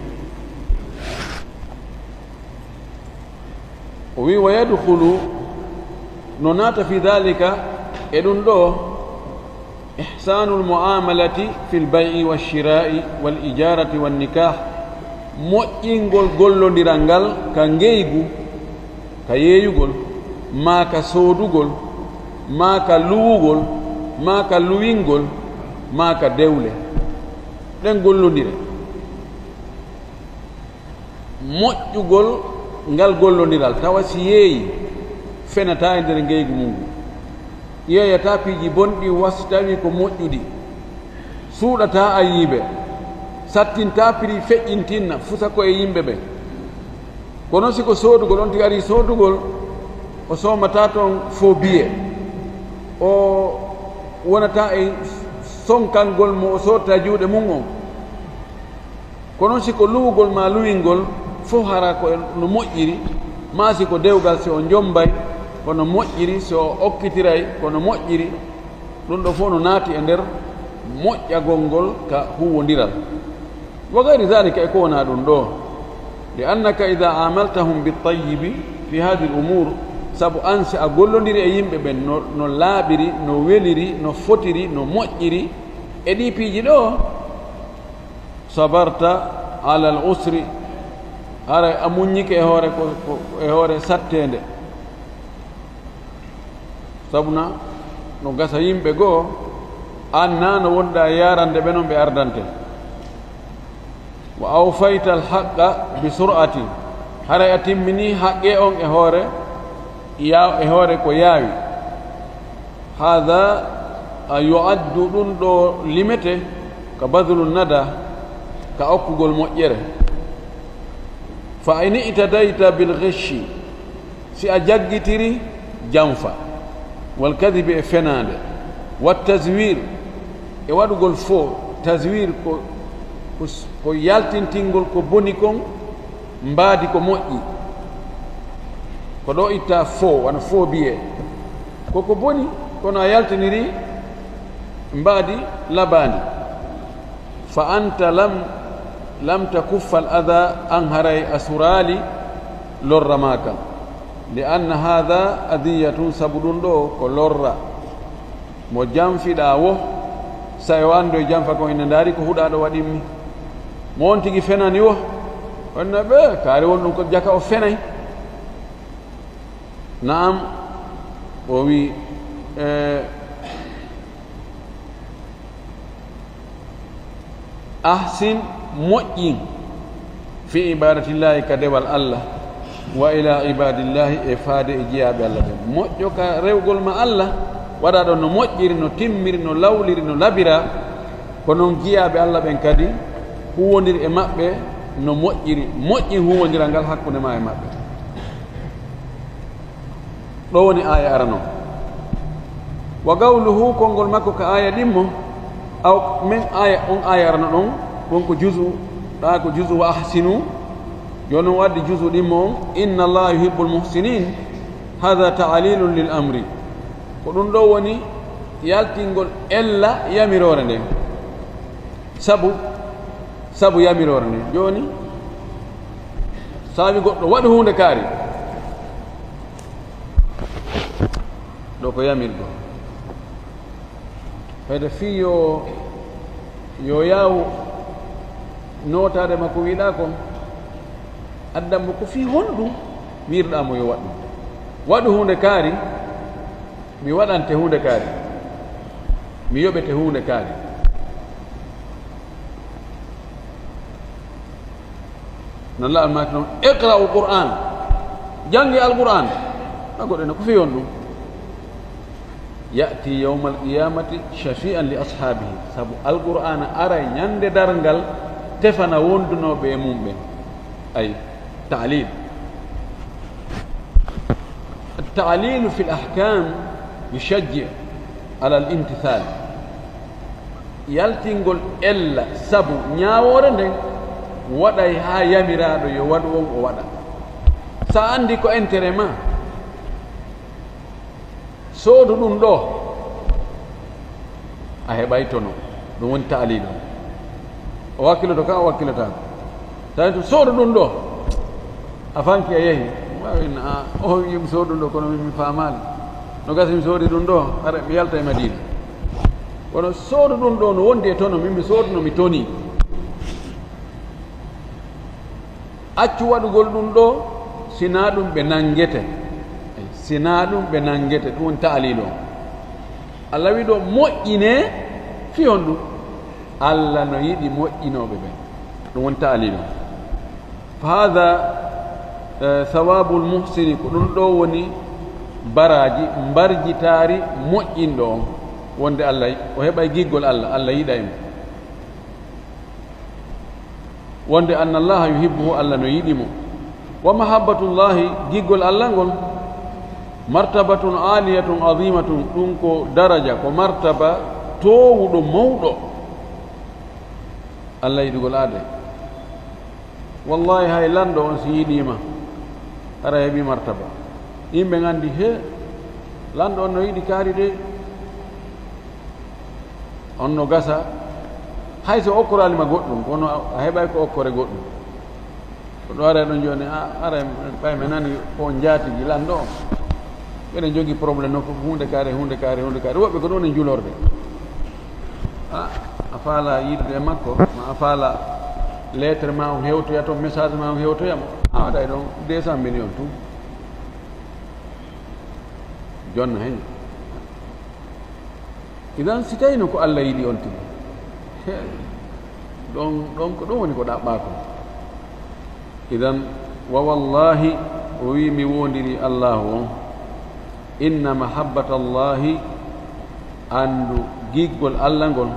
O wi, wa yadkhulu, no naata fi dhalika, e ɗum ɗo, ihsanul muamalati fil bay'i wash shira'i wal ijarati wan nikah, moƴƴingol gollondiral ngal ka ngeygu, ka yeeyugol, maa ka soodugol, maa ka luwugol, maa ka luwingol, maa ka dewle, ɗen gollondire. Moƴƴugol ngal gollondiral, tawa si yeeyi, fenataa e nder ngeygu mum ngu. Yeeyataa piiji bonɗi, wa si tawii ko moƴƴuɗi. Suuɗataa ayiibe, sattintaa piri, feƴƴintinna, fusa ko e yimɓe ɓen. Kono si ko soodugol, on tigi arii soodugol, o soomataa ton faux billet, o wonataa e sonkangol mo o soodata juuɗe mum on. Kono si ko luwugol maa luwingol, fof hara ko no moƴƴiri, maa si ko dewgal, si o jommbay ko no moƴƴiri, si o okkitiray ko no moƴƴiri, ɗum ɗo fof no naati e nder moƴƴagol ngol ka huuwondiral. Wa gayri zalika, e ko wonaa ɗum ɗo. Li annaka ida amaltahum bi tayyibi fi hadi l umur, sabu an si a gollondiri e yimɓe ɓen no, no laaɓiri, no weliri, no fotiri, no moƴƴiri, e ɗi piiji ɗo, sabarta ala al usri, haray a muññike e hoore ko, ko, e hoore satteende. Sabuna no gasa yimɓe goo, an na no wonɗa yarande ɓe, non ɓe ardante. Wa awfayta al haqqa bi sur'atin, haray a timmini haqqe on e hoore, ya-, e hoore ko yaawi. Hada a yu'addu, ɗum ɗo limete ka badlu nada, ka okkugol moƴƴere. Fa in i'tadayta bil ghishi, si a jaggitiri janfa, wal kadibi e fenaande, wa tazwir e waɗugol fo, tazwir ko, ko, ko yaltintingol ko boni kon, mbaadi ko moƴƴi. Ko ɗo itta fo, wano fo biye. Ko ko boni, kono a yaltiniri mbaadi labaandi. Fa anta lam, lam takuffa al adha, an haray a suraali lorra maa kan. Li anna hadha adhiyatun, sabu ɗum ɗo ko lorra. Mo janfiɗaa wo, sa o anndu e janfa kon, ina ndaari ko huɗaaɗo waɗimmi. Mo on tigi fenani wo, on na ɓe, kaari won ɗum ko jaka o fenay. Naam, o wi, eh, ahsin, moƴƴin, fi ibadatillahi, ka dewal Allah, wa ila ibadillahi, e faade e jiyaaɓe Allah ɓen. Moƴƴo ka rewgol ma Allah, waɗa ɗon no moƴƴiri, no timmiri, no lawliri, no labira, ko non jiyaaɓe Allah ɓen kadi huwondir e maɓɓe no moƴƴiri, moƴƴin huwondiral ngal hakkunde ma e maɓɓe. Ɗo woni aaya arano. Wa qawluhu, konngol makko ka aaya ɗimmo, aw men aaya, on aaya arano ɗon, won ko juzu, ɗa ko juzu wa ahsinu, jooni o addi juzu ɗimmo on, inna Allaha yuhibbul muhsinin, hadha ta'lilun lil amri. Ko ɗum ɗo woni yaltingol ella yamiroore nden. Sabu, sabu yamiroore nden. Jooni, saabi goɗɗo waɗi huunde kaari. Ɗo ko yamirgo. Fayda fii yo, yo yaawu nootaade makko wiɗa kon, addan mo ko fii honɗum wiirɗa mo yo waɗu. Waɗu huunde kaari, mi waɗante huunde kaari, mi yoɓete huunde kaari. Non la almaaki non, iqra'u Qur'an, jannge Alqur'an. A goɗɗo ne ko fii on ɗum. Ya'ti yawmal qiyamati shafi'an li ashabihi. Sabu Alqur'ana aray ñande darngal tefana wondunooɓe e mum ɓen. Ay, ta'lil. At-ta'lilu fil ahkam yushajji' ala al-imtithal. Yaltingol ella sabu ñaawoore nden waɗay haa yamiraaɗo yo waɗu on o waɗa. Sa anndi ko intérêt ma, soodu ɗum ɗo, a heɓay tono. Ɗum woni ta'lil on. O wakkiloto ka, o wakkilotaako. Tawi to soodu ɗum ɗo, a fanki a yehi. Waawi na, a, o wi'i mi soodu ɗo, kono min mi faamaali. No gasi mi soodi ɗum ɗo, hara mi yalta e Madina. Kono soodu ɗum ɗo no wondi e tono, min mi sooduno mi toni. Accu waɗugol ɗum ɗo, sinaa ɗum ɓe nanngete. Sinaa ɗum ɓe nanngete, ɗum woni ta'lil on. Allah wi ɗo moƴƴinee, Fii honɗum? Alla no yiɗi moƴƴinooɓe ɓen. Ɗum woni ta'lil on. Fa haadha, eh, sawaabul muhsini, ko ɗum ɗoo woni baraaji, mbarjitaari moƴƴinɗo on, wonde Alla, o heɓay giggol Alla, Alla yiɗay mo. Wonde anna Allaha yuhibbuhu, Alla no yiɗi mo. Wa mahabbatullahi, giggol Alla ngol, martabatun aliyatun azimatun, ɗum ko daraja, ko martaba toowuɗo, mawɗo. Alla yiɗugol aade. Wallahi, hay lanɗo on si yiɗii ma, hara heɓi martaba. Yimɓe nganndi, he, lanɗo on no yiɗi kaari de. On no gasa, hay so okkoraali ma goɗɗum, kono a, a heɓay ko okkore goɗɗum. Ko ɗo ara ɗon jooni, a, ara ɓay mi nani ko on njaatigi lanɗo on. Ɓeɗen jogii problème no ko huunde kaari, huunde kaari, huunde kaari. Woɓɓe ko ɗum woni julorde. A, a faala yiidude e makko, ma a faala lettre ma on hewtoya toon, message ma on hewtoya mo. A waɗay ɗon deux cent millions tout. Jonna hen. Idan, si tawii no ko Alla yiɗi on tigi, he, ɗon, ɗon ko ɗum woni ko ɗaɓɓaa kon. Idan, wa wallahi, o wi'i, mi woondirii Allaahu on, inna mahabbata Allaahi, anndu giggol Alla ngol,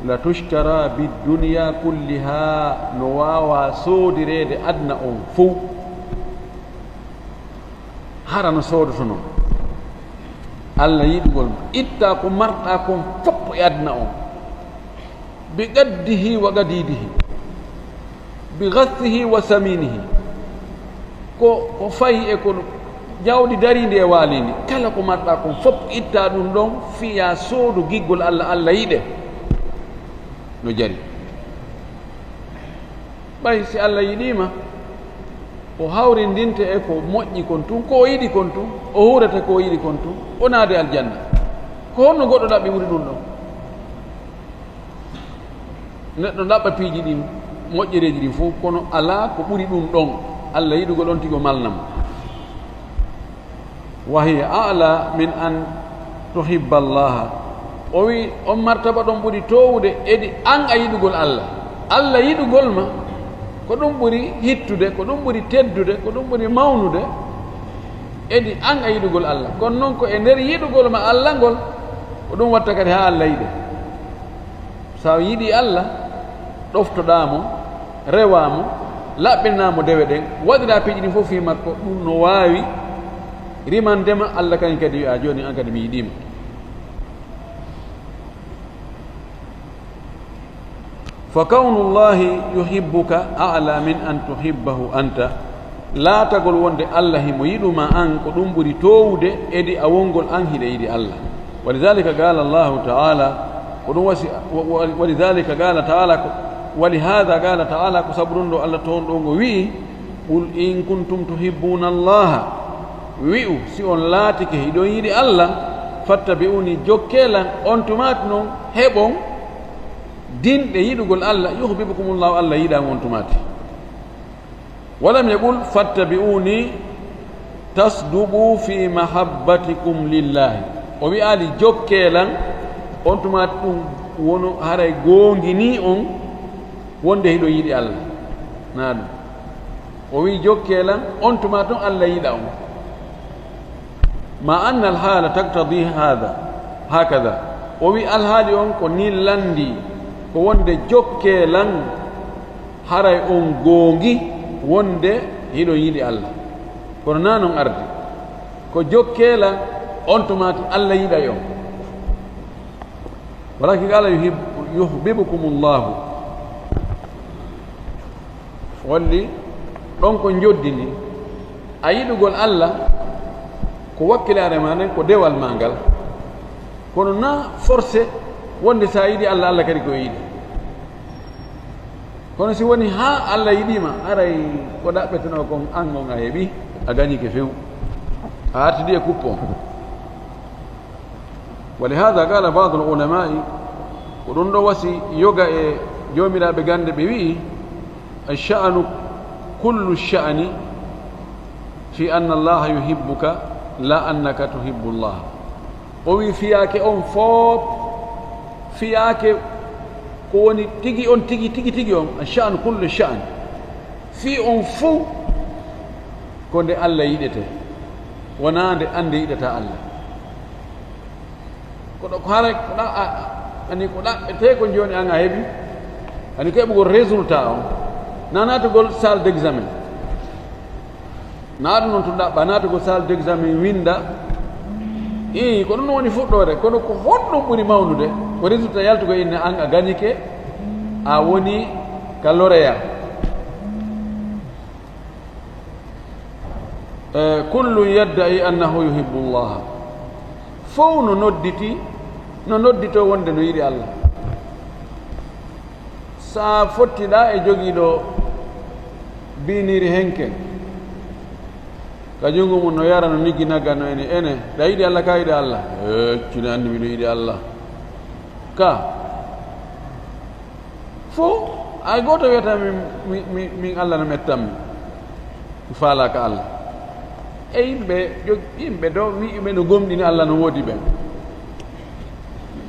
la tushtara bid dunya kulliha, no waawaa soodireede aduna on fow. Hara no soodoto non. Alla yiɗugol ma, itta ko marɗaa kon fof e aduna on. Bi qaddihi wa qadidihi. Bi ghassihi wa saminihi. Ko, ko fayi e ko jawdi dariindi e waaliindi. Kala ko marɗaa kon fof, itta ɗum ɗon, fiya soodu giggol Alla, Alla yiɗe. No jari. Ɓay si Alla yiɗii ma, o hawrindinte e ko moƴƴi kon tun, ko o yiɗi kon tun, o huurata ko o yiɗi kon tun, o naade aljanna. Ko honno goɗɗo ɗaɓɓi ɓuri ɗum ɗon? Neɗɗo ɗaɓɓa piiji ɗin, moƴƴereeji ɗin fof, kono alaa ko ɓuri ɗum ɗon. Alla yiɗugol on tigi o malna mo. Wa hiya a'la min an tuhibba Allaha. O wi, on martaba ɗon ɓuri toowude edi an a yiɗugol Alla. Alla yiɗugol ma, ko ɗum ɓuri hittude, ko ɗum ɓuri teddude, ko ɗum ɓuri mawnude edi an a yiɗugol Alla. Kono non ko e nder yiɗugol ma Alla ngol, ko ɗum watta kadi haa Alla yiɗe. So a yiɗii Alla, ɗoftoɗaa mo, rewaa mo, laɓɓinanaa mo dewe ɗen, waɗiraa piiji ɗin fof fii makko, ɗum no waawi rimande ma Alla kañum kadi wi'a, "Jooni an kadi mi yiɗii ma." Fa kawnu Llahi yuhibbuka a'la min an tuhibbahu anta. Laatagol wonde Alla himo yiɗu ma an, ko ɗum ɓuri toowude edi a wongol an hiɗa yiɗi Alla. Wa lidhalika qala Allahu ta'ala, ko ɗum wasi, wa, wa, wa lidhalika qala ta'ala, ko, wa lihadha qala ta'ala, ko sabu ɗum ɗo Alla toon ɗo ngo wi'i, "Qul in kuntum tuhibbuna Allaha," wi'u, si on laatike hiɗon yiɗi Alla, "fattabi'uni," jokkee lan, on tumaati non heɓon dinɗe yiɗugol Alla, "yuhbibkumullahu," Alla yiɗan on tumaati. Walam yaqul, "Fattabi'uni tasdubu fi mahabbatikum lillahi." O wi'aali, "Jokkee lan," on tuma ɗum wono haray goonginii on wonde hiɗo yiɗi Alla. Naa ɗum. O wi'i, "Jokkee lan," on tuma tun Alla yiɗa on. Ma anna al-hala taqtadi hadha, hakadha. O wi'i, "Alhaali on ko nii lanndii, ko wonde jokkee lan." Haray on goongi wonde hiɗon yiɗi Alla. Kono naa non ardi. Ko jokkee lan, on tumaati Alla yiɗay on. Walakin qala yuhib-, yuhibbukumullahu. Holli ɗon ko njoddini. A yiɗugol Alla, ko wakkilaare maa nden, ko dewal maa ngal. Kono naa forcé wonde sa yiɗi Alla, Alla kadi ko yiɗi. Kono si woni haa Alla yiɗii ma, haray ko ɗaɓɓetenoo kon an on a heɓi, a gañike few. A artidi e kuppo on. Wa lihadha qala ba'dul ulama'i, ko ɗum ɗo wasi yoga e joomiraaɓe gannde ɓe wi'i, "Ash-sha'nu kullu ash-sha'ni fi anna Allaha yuhibbuka la annaka tuhibbu Allah." O wi'i fiyaake on fof Fiyaake ko woni tigi on, tigi, tigi, tigi on, sha'an, kullu sha'an. Fii on fow ko nde Allah yiɗete, wonaa nde an nde yiɗata Allah. Kono ko haray ko ɗa-, a-, a-, ani ko ɗaɓɓete ko jooni an a heɓi, ani ko heɓugol résultat on, na naatugol salle d'examen. Na ɗum noon to ɗaɓɓa, naatugol salle d'examen, winnda. Ii, ko ɗum woni fuɗɗoore, kono ko honɗum ɓuri mawnude? Ko résultat yaltugol inne an a gañike, a woni ka lauréat. Eh, kullun yadda'i annahu yuhibbu Allah. Fow no nodditi, no noddito wonde no yiɗi Allah. Sa fottiɗa e jogiiɗo biiniri henke, ka junngo mum no yara, no niggi nagga, no ene, ene, ɗa yiɗi Allah, ka yiɗi Allah? Eh, cine anndi miɗo yiɗi Allah. Ka. Fow, hay gooto wiyata min, min, min, min Allah no mettammi. Mi faalaaka Allah. E yimɓe jo-, yimɓe ɗo wi'uɓe no gomɗini Allah no woodi ɓen.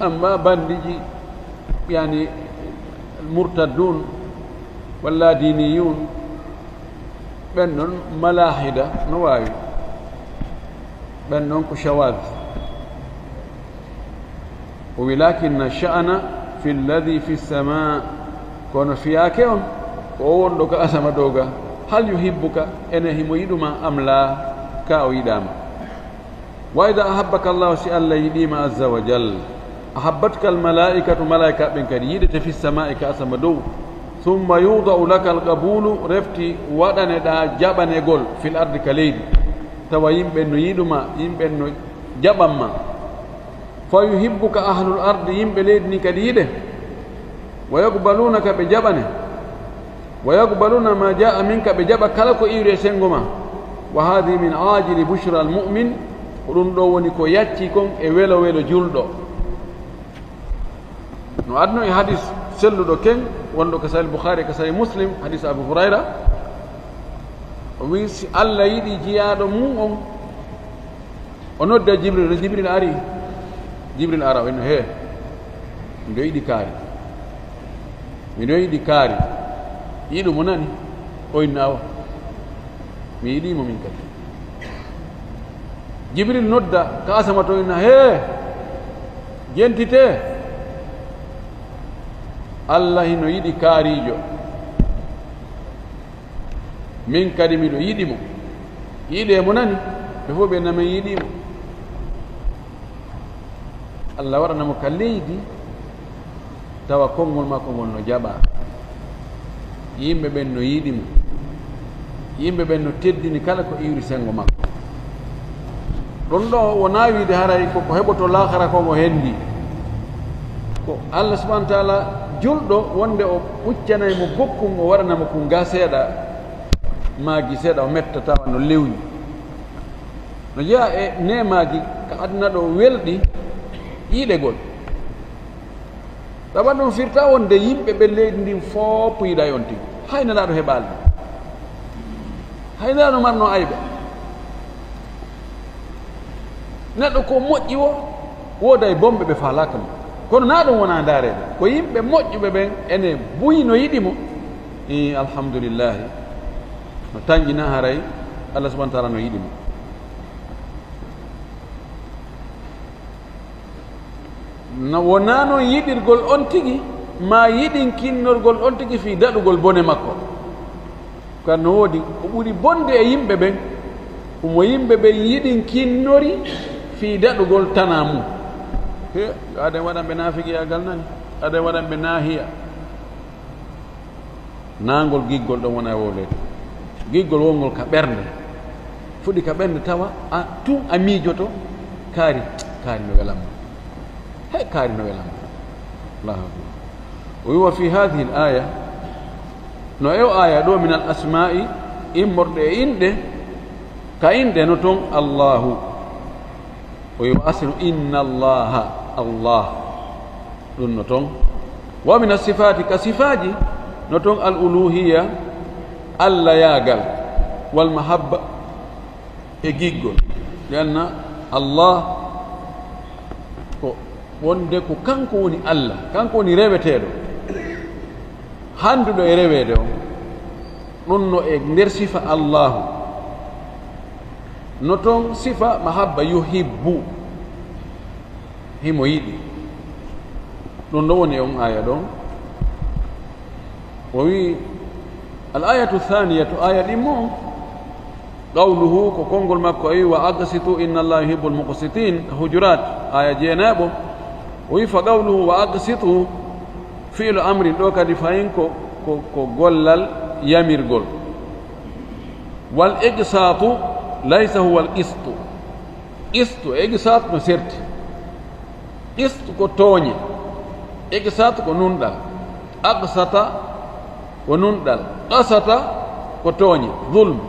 Amma bandiiji, yani, murtaddun, walla diniyun, ɓen non malahida no waawi. Ɓen non ko shawaz. O wi, "Lakinna sha'ana fi alladhi fi sama," kono fiyaake on ko o wonɗo ka asama dow ga. "Hal yuhibbuka," ene himo yiɗuma, "am la," ka o yiɗama. "Wa idha ahabbaka Allah," si Allah yiɗima azza wa jal, "ahabbatka al malaikatu," malaika ɓen kadi yiɗete, "fi samai," ka asama dow. "Thumma yudau laka al qabulu," refti waɗaneɗa jaɓanegol, "fil ardi," ka leydi. Tawa yimɓe no yiɗuma, yimɓe no jaɓanma. "Fa yuhibbuka ahlul ardi," yimɓe leydi ni kadi yiɗe. "Wa yaqbalunaka," ɓe jaɓane. "Wa yaqbaluna ma jaa minka," ɓe jaɓa kala ko iwri e sengo ma. "Wa hadhihi min ajili bushra al mu'min," ko ɗum ɗo woni ko yacci kon e welo welo julɗo. No adno e hadis selluɗo ken, wonɗo ka Sahih Bukhari, ka Sahih Muslim, hadis Abu Hurayra. O wi, si Allah yiɗi jiyaaɗo mum on, o nodda Jibril, no Jibril ari. Jibril ara, o inno, "He, miɗo yiɗi kaari. Miɗo yiɗi kaari." Yiɗu mo nani? O inno, "Awa, mi yiɗi mo min kadi." Jibril nodda ka asama to, inna, "He, jentite. Allah hino yiɗi kaarijo. Min kadi miɗo yiɗi mo. Yiɗe mo nani?" Ɓe fof ɓe nana, "Min yiɗi mo." Allah waɗana mo ka leydi, tawa konngol makko ngol no jaɓa. Yimɓe ɓen no yiɗi mo. Yimɓe ɓen no teddini kala ko iwri senngo makko. Ɗon ɗo wonaa wiide haray ko ko heɓoto laakara ko ngo henndi. Ko Allah subhanahu wa taala julɗo wonde o ɓuccanay mo bokkun, o waɗana mo kun ga seeɗa, maa gi seeɗa o metta tawa no lewni. No jeyaa e neemaaji ka aduna ɗo welɗi yiɗegol. Tawa ɗum firta wonde yimɓe ɓe leydi ndin fof yiɗay on tigi. Hay nelaaɗo heɓaali ɗum. Hay nelaaɗo marno ayɓe. Neɗɗo ko moƴƴi o, wooday bonɓe ɓe faalaaka mo. Kono naa ɗum wonaa ndaareede. Ko yimɓe moƴƴuɓe ɓen ene buy no yiɗi mo. I, alhamdulillahi. No tanƴina haray Allah subhanahu wa taala no yiɗi mo. No wonaa noon yiɗirgol on tigi, maa yiɗinkinnorgol on tigi fii daɗugol bone makko. Kan no woodi ko ɓuri bonde e yimɓe ɓen, ko mo yimɓe ɓen yiɗinkinnori fii daɗugol tanaa mum. He, yo aden waɗan ɓe naafigiyaagal nani, aden waɗan ɓe naahiya. Naangol giggol ɗon wona e wowleede. Giggol wongol ka ɓernde. Fuɗi ka ɓernde tawa a, tun a miijoto, kaari, kaari no welamma. He, kaari no welamma. Allahu akbar. O wi, "Wa fi hadhihi al-aya," no e o aya ɗo, "min al-asma'i," immorde e inɗe, ka inɗe no ton Allahu. O wi, "Wa asru inna Allaha," Allah. Ɗum no ton. "Wa min as-sifati," ka sifaaji no ton, "al-uluhiyya," Allayaagal, "wal mahabba," e giggol. Li anna Allah ko Wonde ko kanko woni Allah, kanko woni reweteeɗo, hannduɗo e reweede on. Ɗum no e nder sifa Allahu. No toon sifa mahabba, yuhibbu, himo yiɗi. Ɗum ɗo woni e on aya ɗon. O wi, al ayatu thaniyatu, aya ɗimmo on, qawluhu, ko konngol makko, o wi, "Wa aqsitu inna Allaha yuhibbul muqsitin." Hujurat, aya jeenaɓo. O wi, "Fa qawluhu wa aqsitu fi'lu amrin." Ɗo kadi fayin ko, ko, ko gollal yamirgol. "Wal iqsatu laysa huwa al qistu." Qistu e iqsat no serti. Qistu ko tooñe, iqsat ko nunɗal, aqsata ko nunɗal, qasata ko tooñe, zulm.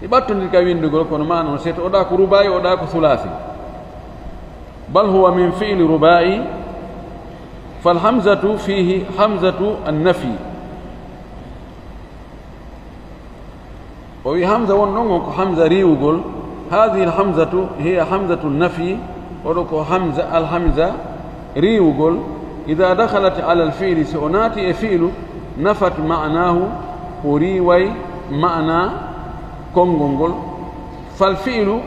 Ɗi ɓattondiri ka winndugol, kono maana no seeto, oɗa ko ruba'i, oɗa ko sulasi. Bal huwa min fi'li ruba'i, fal hamzatu fihi hamzatu an-nafi. O wi hamza won ɗon on ko hamza riiwugol. Hadhihi al hamzatu hiya hamzatu nafi. Oɗo ko hamza, al hamza riiwugol. Idha dakhalat ala al fi'li, si o naati e fi'lu, nafat ma'nahu, o riiway ma'na konngol ngol. Fal fi'lu,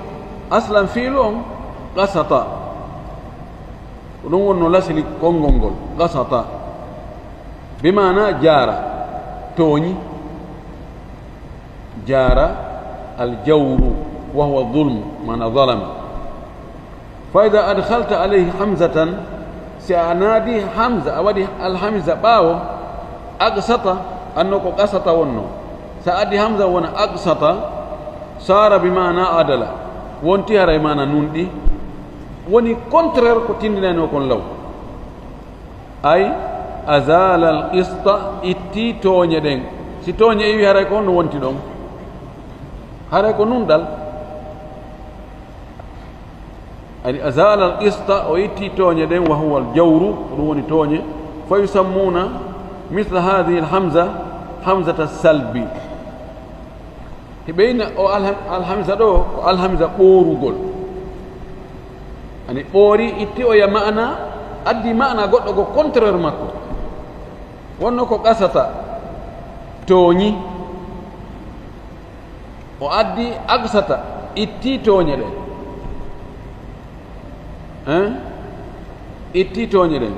aslan fi'lu on, qasata. Ko ɗum wonno lasli konngol ngol, qasata. Bi maana jaara, tooñi. Jaara, al jawru, wa huwa zulmu, maana zalama. Fa idha adkhalta alayhi hamzatan, si a naadi hamza, a waɗi al hamza ɓaawo, aqsata, anno ko qasata wonno. Sa addi hamza wona aqsata, sara bi maana adala, wonti haray maana nunɗi. Woni contraire ko tindinayno kon law. Ay, azala al qista, itti tooñe ɗen. Si tooñe iwi, haray ko honno wonti ɗon? Haray ko nunɗal. Ani azala al qista, o itti tooñe ɗen, wa huwa al jawru, ko ɗum woni tooñe. Fa yusammuna misla hadhihi al hamza, hamzata salbi. Hiɓe ina o alham-, alhamisa ɗo, ko alhamisa ɓoorugol. Ani ɓoori, itti oya maana, addi maana goɗɗo go contraire makko. Wonno ko qasata, tooñi. O addi aqsata, itti tooñe ɗen. Hein? Itti tooñe ɗen.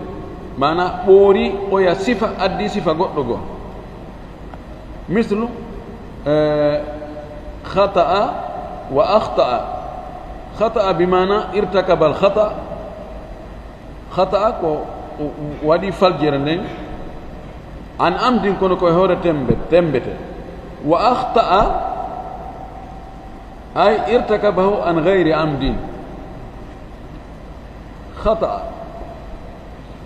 Maana ɓoori oya sifa, addi sifa goɗɗo go. Mislu, eh, khata'a wa akhta'a. Khata'a bi maana irtakaba al khata'. Khata'a ko waɗi faljere nden. An amdin, kono ko e hoore tembe-, tembete. Wa akhta'a, ay irtakabahu an ghayri amdin. Khata'a.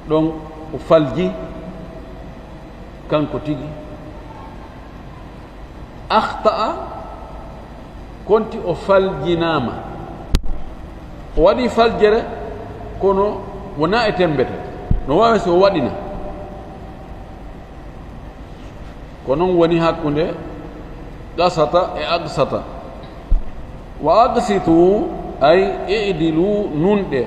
Ɗon o falji kanko tigi. Akhta'a, konti o faljinaama. O waɗi faljere, kono wona e tembete. No waawi so o waɗina. Ko non woni hakkunde qasata e aqsata. Wa aqsitu, ay i'dilu, nunɗe.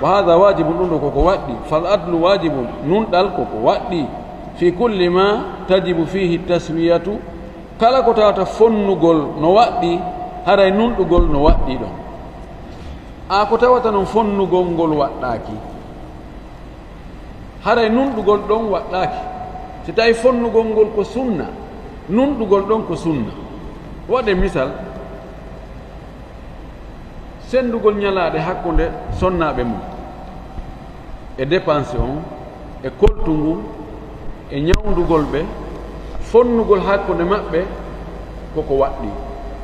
Wa hadha wajibun, ɗum ɗo koko waɗɗi. Fal adlu wajibun, nunɗal koko waɗɗi. Fi kulli ma tajibu fihi taswiyatu, kala ko tawata fonnugol no waɗɗi, haray nunɗugol no waɗɗi ɗon. A ko tawata non fonnugol ngol waɗɗaaki. Haray nunɗugol ɗon waɗɗaaki. Si tawi fonnugol ngol ko sunna, nunɗugol ɗon ko sunna. Waɗe misal, senndugol ñalaaɗe hakkunde sonnaaɓe mum, e dépense on, e koltu ngun, e ñawndugol ɓe, fonnugol hakkunde maɓɓe, koko waɗɗi.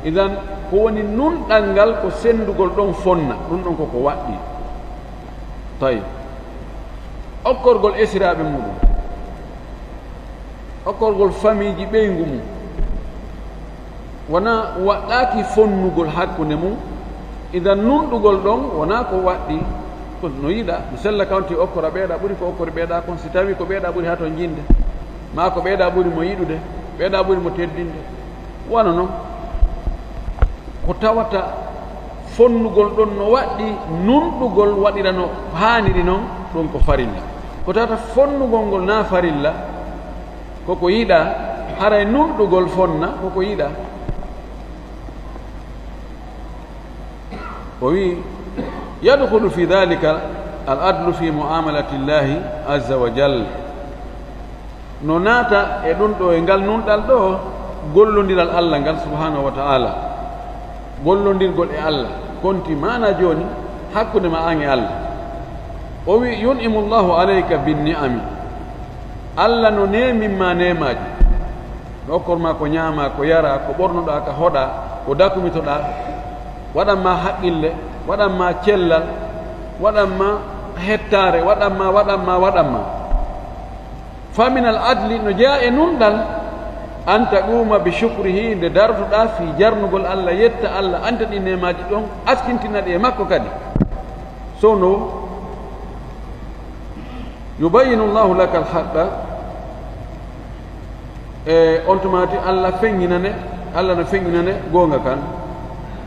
Idan, ko woni nunɗal ngal ko senndugol ɗon fonna, ɗum ɗon koko waɗɗi. Tawi. Okkorgol esiraaɓe muɗum, okkorgol famiiji ɓeyngu mum, wona waɗɗaaki fonnugol hakkunde mum. Idan nunɗugol ɗon wona ko waɗɗi, ko no yiɗa, no sella kawti okkora ɓeeɗa ɓuri ko okkori ɓeeɗa kon, si tawi ko ɓeeɗa ɓuri haa to jinde, maa ko ɓeeɗa ɓuri mo yiɗude, ɓeeɗa ɓuri mo teddinde. Wano non, ko tawata Fonnugol ɗon no waɗɗi, nunɗugol waɗira no haaniri non, ɗum ko farilla. Ko tawata fonnugol ngol na farilla, koko yiɗa, haray nunɗugol fonna, koko yiɗa. O wi, yadkhulu fi dhalika al adlu fi muamalati llahi azza wa jalla. No naata e ɗum ɗo, e ngal nunɗal ɗo, gollondiral Allah ngal subhanahu wa ta'ala, gollondirgol e Allah, konti maana jooni hakkunde ma an e Allah. O wi, yun'imu llahu alayka bin ni'ami, Allah no neemin ma neemaaji, no okkor ma ko ñaama, ko yara, ko ɓornuɗa, ka hoɗa, ko dakumitoɗa, waɗan ma haqqille, waɗan ma cellal, waɗan ma hettaare, waɗan ma, waɗan ma, waɗan ma. Fa min al adli, no jeya e nunɗal, an taquma bi shukrihi, nde darotoɗa fi jarnugol Allah, yetta Allah, anta ɗi neemaaji ɗon, askintina ɗi e makko kadi. So no, yubayyinu llahu laka al haqqa, e on tuma ti Allah feññinane, Allah no feññinane goonga kan.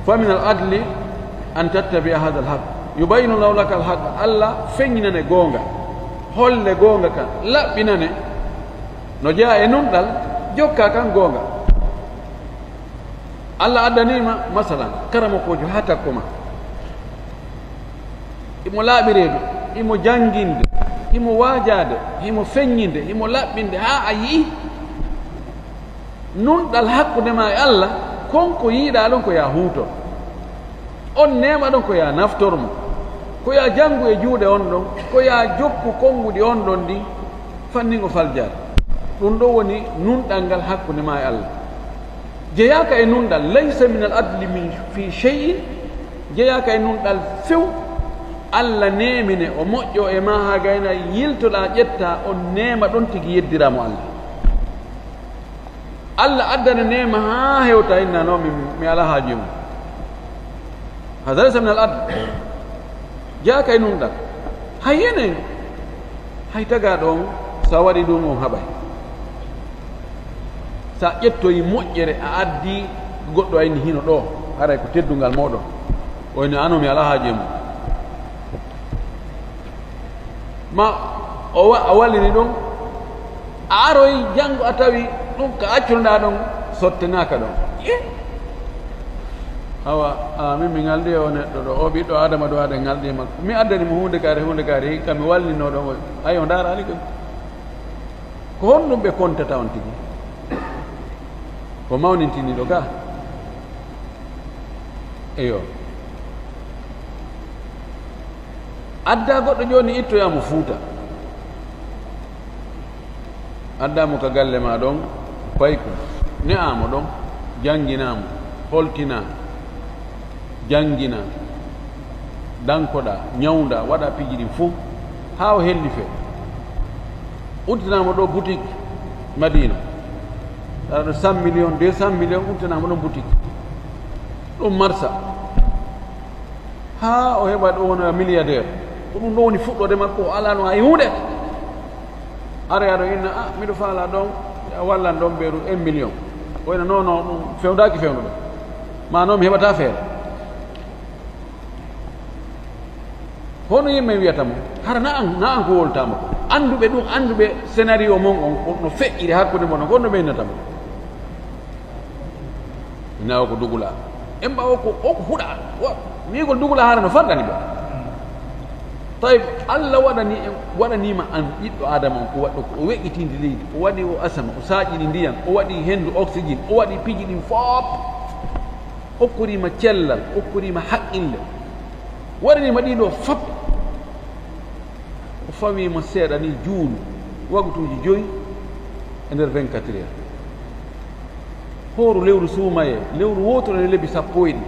Fa min al adli an tattabi'a hadha al haqq. Yubayyinu llahu laka al haqq. Allah feññinane goonga. Holle goonga kan. Laɓɓinane. No jeya e nunɗal, jokka kan goonga. Allah addaniima, masalan, karamokoojo haa takko ma. Himo laaɓi reedu, himo jannginde, himo waajaade, himo feññinde, himo laɓɓinde, haa a yi'i nunɗal hakkunde ma e Allah, kon ko yiɗaa ɗon ko yaa huutor. On neema ɗon ko yaa naftor mo. Ko yaa janngu e juuɗe on ɗon, ko yaa jokku konnguɗi on ɗon ɗin, fannin o faljaade. Ɗum ɗo woni nunɗal ngal hakkunde ma e Allah. Jeyaaka e nunɗal, laysa min al adli min fi shay'in, jeyaaka e nunɗal few. Allah neemine, o moƴƴo e ma haa gayna yiltoɗaa ƴettaa on neema ɗon tigi yeddiraa mo Allah. Allah addana neema haa hewta inna no mi, mi alaa haaju e mum. Hada laysa min al adl. Jeyaaka e nunɗal. Hay enen, hay tagaaɗo on, so a waɗi ɗum on haɓay. So a ƴettoyi moƴƴere a addi goɗɗo ayni hino ɗo, haray ko teddungal mooɗon. O ene ano mi alaa haaju e mum. Ma o wa-, a wallini ɗum, a aroyi janngo a tawi ɗum ka accunoɗaa ɗon sottenaaka ɗon. Ye? Awa, a, min mi ŋaldi e o neɗɗo ɗo, o ɓiɗɗo Adama ɗo, aɗa ŋaldi e makko. Mi addani mo huunde kaari, huunde kaari, hikka mi wallinoo ɗon, o, ayi, o ndaaraali koy. Ko honɗum ɓe kontata on tigi? Ko mawnintiniiɗo ka? Eyo. Adda goɗɗo jooni, ittoyaa mo Fuuta. Addaa mo ka galle ma ɗon, payko, ne'aa mo ɗon, jannginaa mo, holtinaa, jannginaa, dankoɗaa, ñawndaa, waɗaa piiji ɗin fow, haa o hellifee. Udditanaa mo ɗo boutique Madina. Aɗa ɗo cent millions, deux cent millions, udditanaa mo ɗon boutique. Ɗum marsa. Haa o heɓa ɗo wona milliardaire. Ko ɗum ɗo woni fuɗɗoode makko, o alano hay huunde. Are aɗo inna, "Ah, miɗo faala ɗon, a wallan ɗon ɓeeru un million." O ina, "Non, non, ɗum fewndaaki fewndo ɗo. Ma non mi heɓata feere." Hono yimɓe wiyata mo, hara na an, na an ko wowlata mo ko. Annduɓe ɗum, annduɓe scénario mon on, ko no feƴƴiri hakkunde mon on, ko no ɓe innata mo. Ina o ko dugula. En ɓawo ko, o ko huɗa. Wa-, miigol dugula hara no fanɗani ba. Tawi Allah waɗani en, waɗanima an ɓiɗɗo Adama on ko waɗɗo ko o weƴƴitindi leydi, o waɗi o asama, o saaƴini ndiyan, o waɗi hendu oxygène, o waɗi piiji ɗin fof. Okkorima cellal, okkorima haqqille. Waɗanima ɗiɗo fof. O fawii mo seeɗa ni juulu, waktuuji joyi e nder vingt-quatre heures. Hooru lewru suumayee, lewru wooturu e lebbi sappo e ɗiɗi.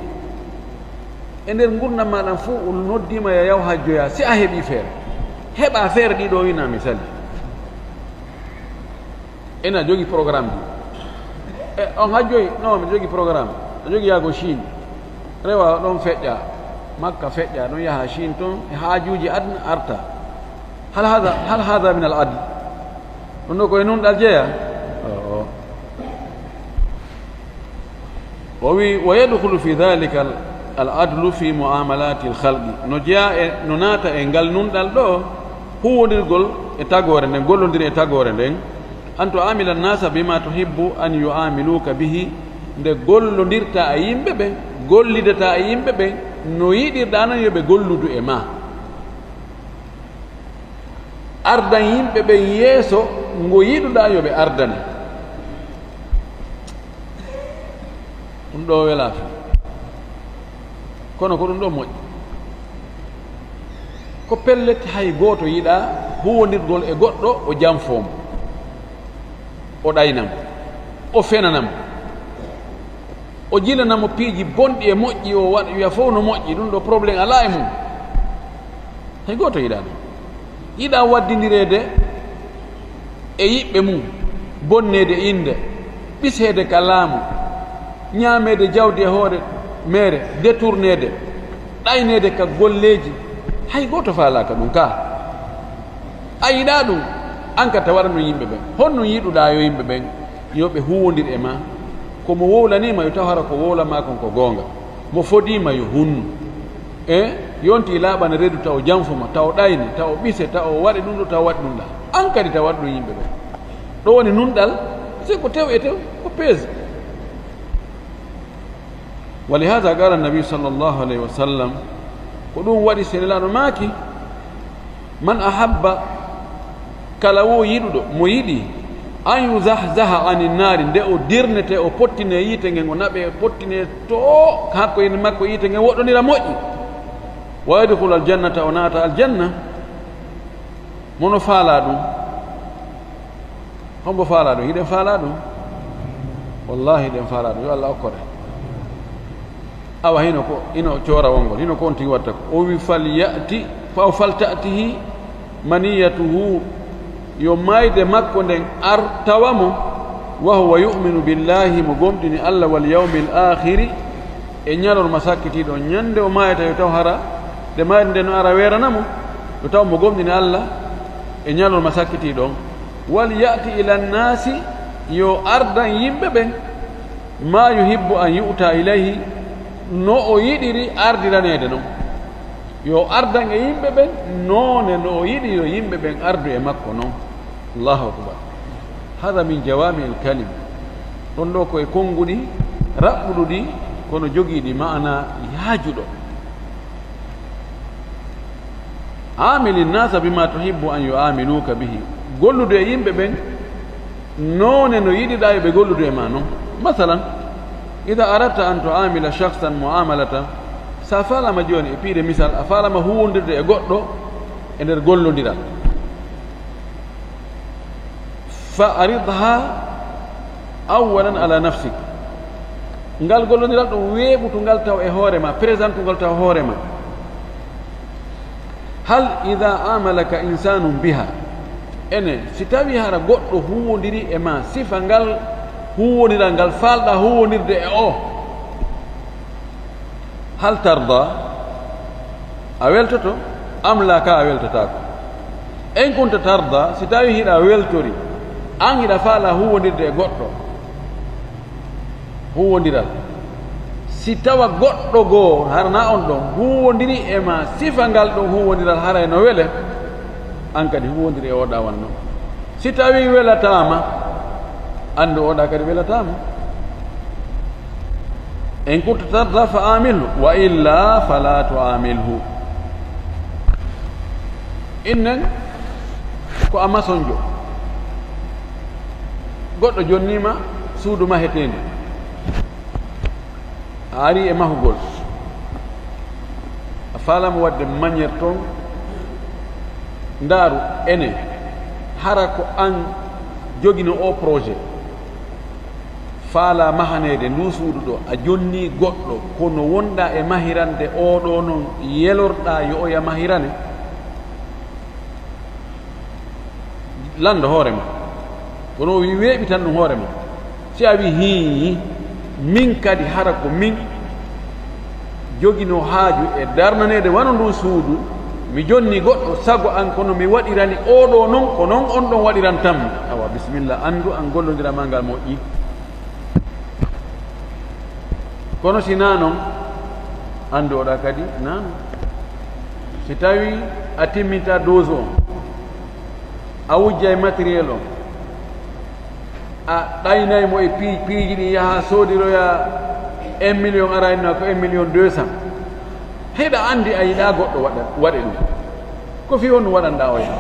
E nder ngurndan maa ɗan fof, o noddiima ya yaw hajjoyaa, si a heɓii feere. Heɓaa feere ɗiɗo wina misali. Ena jogi programme ji. E, on hajjoyi? Non, mi jogi programme. A jogi yaago Chine. Rewa ɗon feƴƴa. Makka feƴƴa, ɗon yaha Chine ton. E haajuuji aduna arta. Hal hada, hal hada min al adl? Ɗum ɗo ko e nunɗal jeya? Oo. O wi, "Wa yadkhulu fi dhalika al-, Al adlu fi muamalati al khalqi, no jeyaa e, no naata e ngal nunɗal ɗo, huwwondirgol e tagoore nden, gollondiri e tagoore nden. An tuamila nnasa bima tuhibbu an yuamiluka bihi, nde gollondirta e yimɓe ɓen, gollidata e yimɓe ɓen no yiɗirɗa non yo ɓe golludu e ma. Ardan yimɓe ɓen yeeso ngo yiɗuɗa yo ɓe ardane. Ɗum ɗo welaa fii. Kono ko ɗum ɗo moƴƴi. Ko pellet, hay gooto yiɗaa huwwondirgol e goɗɗo, o janfoo mo, o ɗayna mo, o fenana mo, o jilana mo piiji bonɗi e moƴƴi, o waɗa, wiya fof no moƴƴi, ɗum ɗo problème alaa e mum. Hay gooto yiɗaa ɗum. Yiɗaa waddindireede e yiɓɓe mum, bonneede innde, ɓiseede ka laamu, ñaameede jawdi e hoore meere, détourneede, ɗayneede ka golleeji. Hay gooto faalaaka ɗum ka. A yiɗaa ɗum, an ka tawaɗa ɗum yimɓe ɓen. Honno yiɗuɗaa yo yimɓe ɓen yo ɓe huwwondir e ma? Ko mo wowlaniima yo taw hara ko wowlan ma kon ko goonga. Mo fodiima yo hunnu. E yonti laaɓana reedu taw janfo ma, taw ɗayne, taw ɓise, taw waɗe ɗum ɗo, taw waɗe ɗum ɗa. An kadi taw waɗa ɗum yimɓe ɓen. Ɗo woni nunɗal, c'est ko tew e tew, ko peese. Wa lihada qala nabi sallallahu alayhi wa sallam, ko ɗum waɗi senelaaɗo maaki, man ahabba, kala wo yiɗuɗo, mo yiɗi, an yuzahzaha ani nnaari, nde o dirnete, o pottine yiite ngen, o naɓe, pottine to hakko e makko yiite ngen woɗɗonira moƴƴi, wa yadkhula aljannata, o naata aljanna, mono faalaa ɗum. Hombo faalaa ɗum? Hiɗen faalaa ɗum? Wallahi hiɗen faalaa ɗum. Yo Allah okkore. Awa hino ko, hino coora wongol, hino ko on tigi watta ko. O wi, "Fal ya'ti, fa, fal ta'tihi maniyatuhu." Yo mayde makko nden ar tawa mo, wa huwa yu'minu billahi, mo gomɗini Allah, wal yawmil akhiri, e ñalorma sakkitiiɗo on. Ñande o maayata yo taw hara, nde mayde nden no ara weerana mo, yo taw mo gomɗini Allah e ñalorma sakkitiiɗo on. Wal ya'ti ila nnaasi, yo ardan yimɓe ɓen, ma yuhibbu an yu'ta ilayhi, no o yiɗiri ardiraneede non. Yo ardan e yimɓe ɓen, noone no o yiɗi yo yimɓe ɓen ardu e makko non. Allahu akbar. Hada min jawami il kalim. Ɗon ɗo ko e konnguɗi raɓɓuɗuɗi, kono jogiiɗi maana yaajuɗo. Amili nnasa bima tuhibbu an yuamiluka bihi. Gollude e yimɓe ɓen noone no yiɗiɗaa yo ɓe golludu e ma non. Masalan, ida aradta an tuamila shakhsan muamalata, sa faalama jooni, e piide misal, a faalama huwwondirde e goɗɗo e nder gollondiral. Fa aridha awwalan ala nafsik. Ngal gollondiral ɗum, weeɓutu ngal taw e hoore ma, présentu ngal taw hoore ma. Hal ida amalaka insanun biha, ene, si tawi hara goɗɗo huwwondiri e ma, sifa ngal huwwondiral ngal faalɗa huwwondirde e o, hal tarda, a weltoto? Am la, ka a weltotaako? In kunta tarda, si tawi hiɗa weltori, an hiɗa faala huwwondirde e goɗɗo, huwwondiral, si tawa goɗɗo goo, hara na on ɗon, huwwondiri e ma, sifa ngal ɗon huwwondiral haray no wele, an kadi huwwondiri e oɗa wan non. Si tawi welataama, anndu oɗa kadi welataama. In kunta tarda fa amilhu, wa illa fala tuamilhu. Innen ko a masonjo. Goɗɗo jonniima suudu maheteendu. A ari e mahugol. A faalama waɗde manière ton. Ndaaru, ene, hara ko an jogino o projet. Faala mahaneede ndu suudu ɗo, a jonni goɗɗo, kono wonɗa e mahirande oɗo non, yelorɗa yo oya mahirane? Lanndo hoore ma. Kono o wi weeɓitan ɗum hoore ma. Si a wi hii, min kadi hara ko min jogino haaju e darnaneede wano ndun suudu, mi jonni goɗɗo sago an, kono mi waɗirani oɗo non, ko non on ɗon waɗirantam. Awa, bisimilla, anndu an gollondira ma ngal moƴƴi. Kono si naa non, Anndu oɗa kadi nano. Si tawi a timminta dose on, a wujjay matériel on, a ɗaynay mo e pi-, piiji ɗi yaha soodiroya un million, ara inna ko un million deux cent. Hiɗa anndi a yiɗa goɗɗo waɗa, waɗe ɗum. Ko fii honɗum waɗanɗa oya?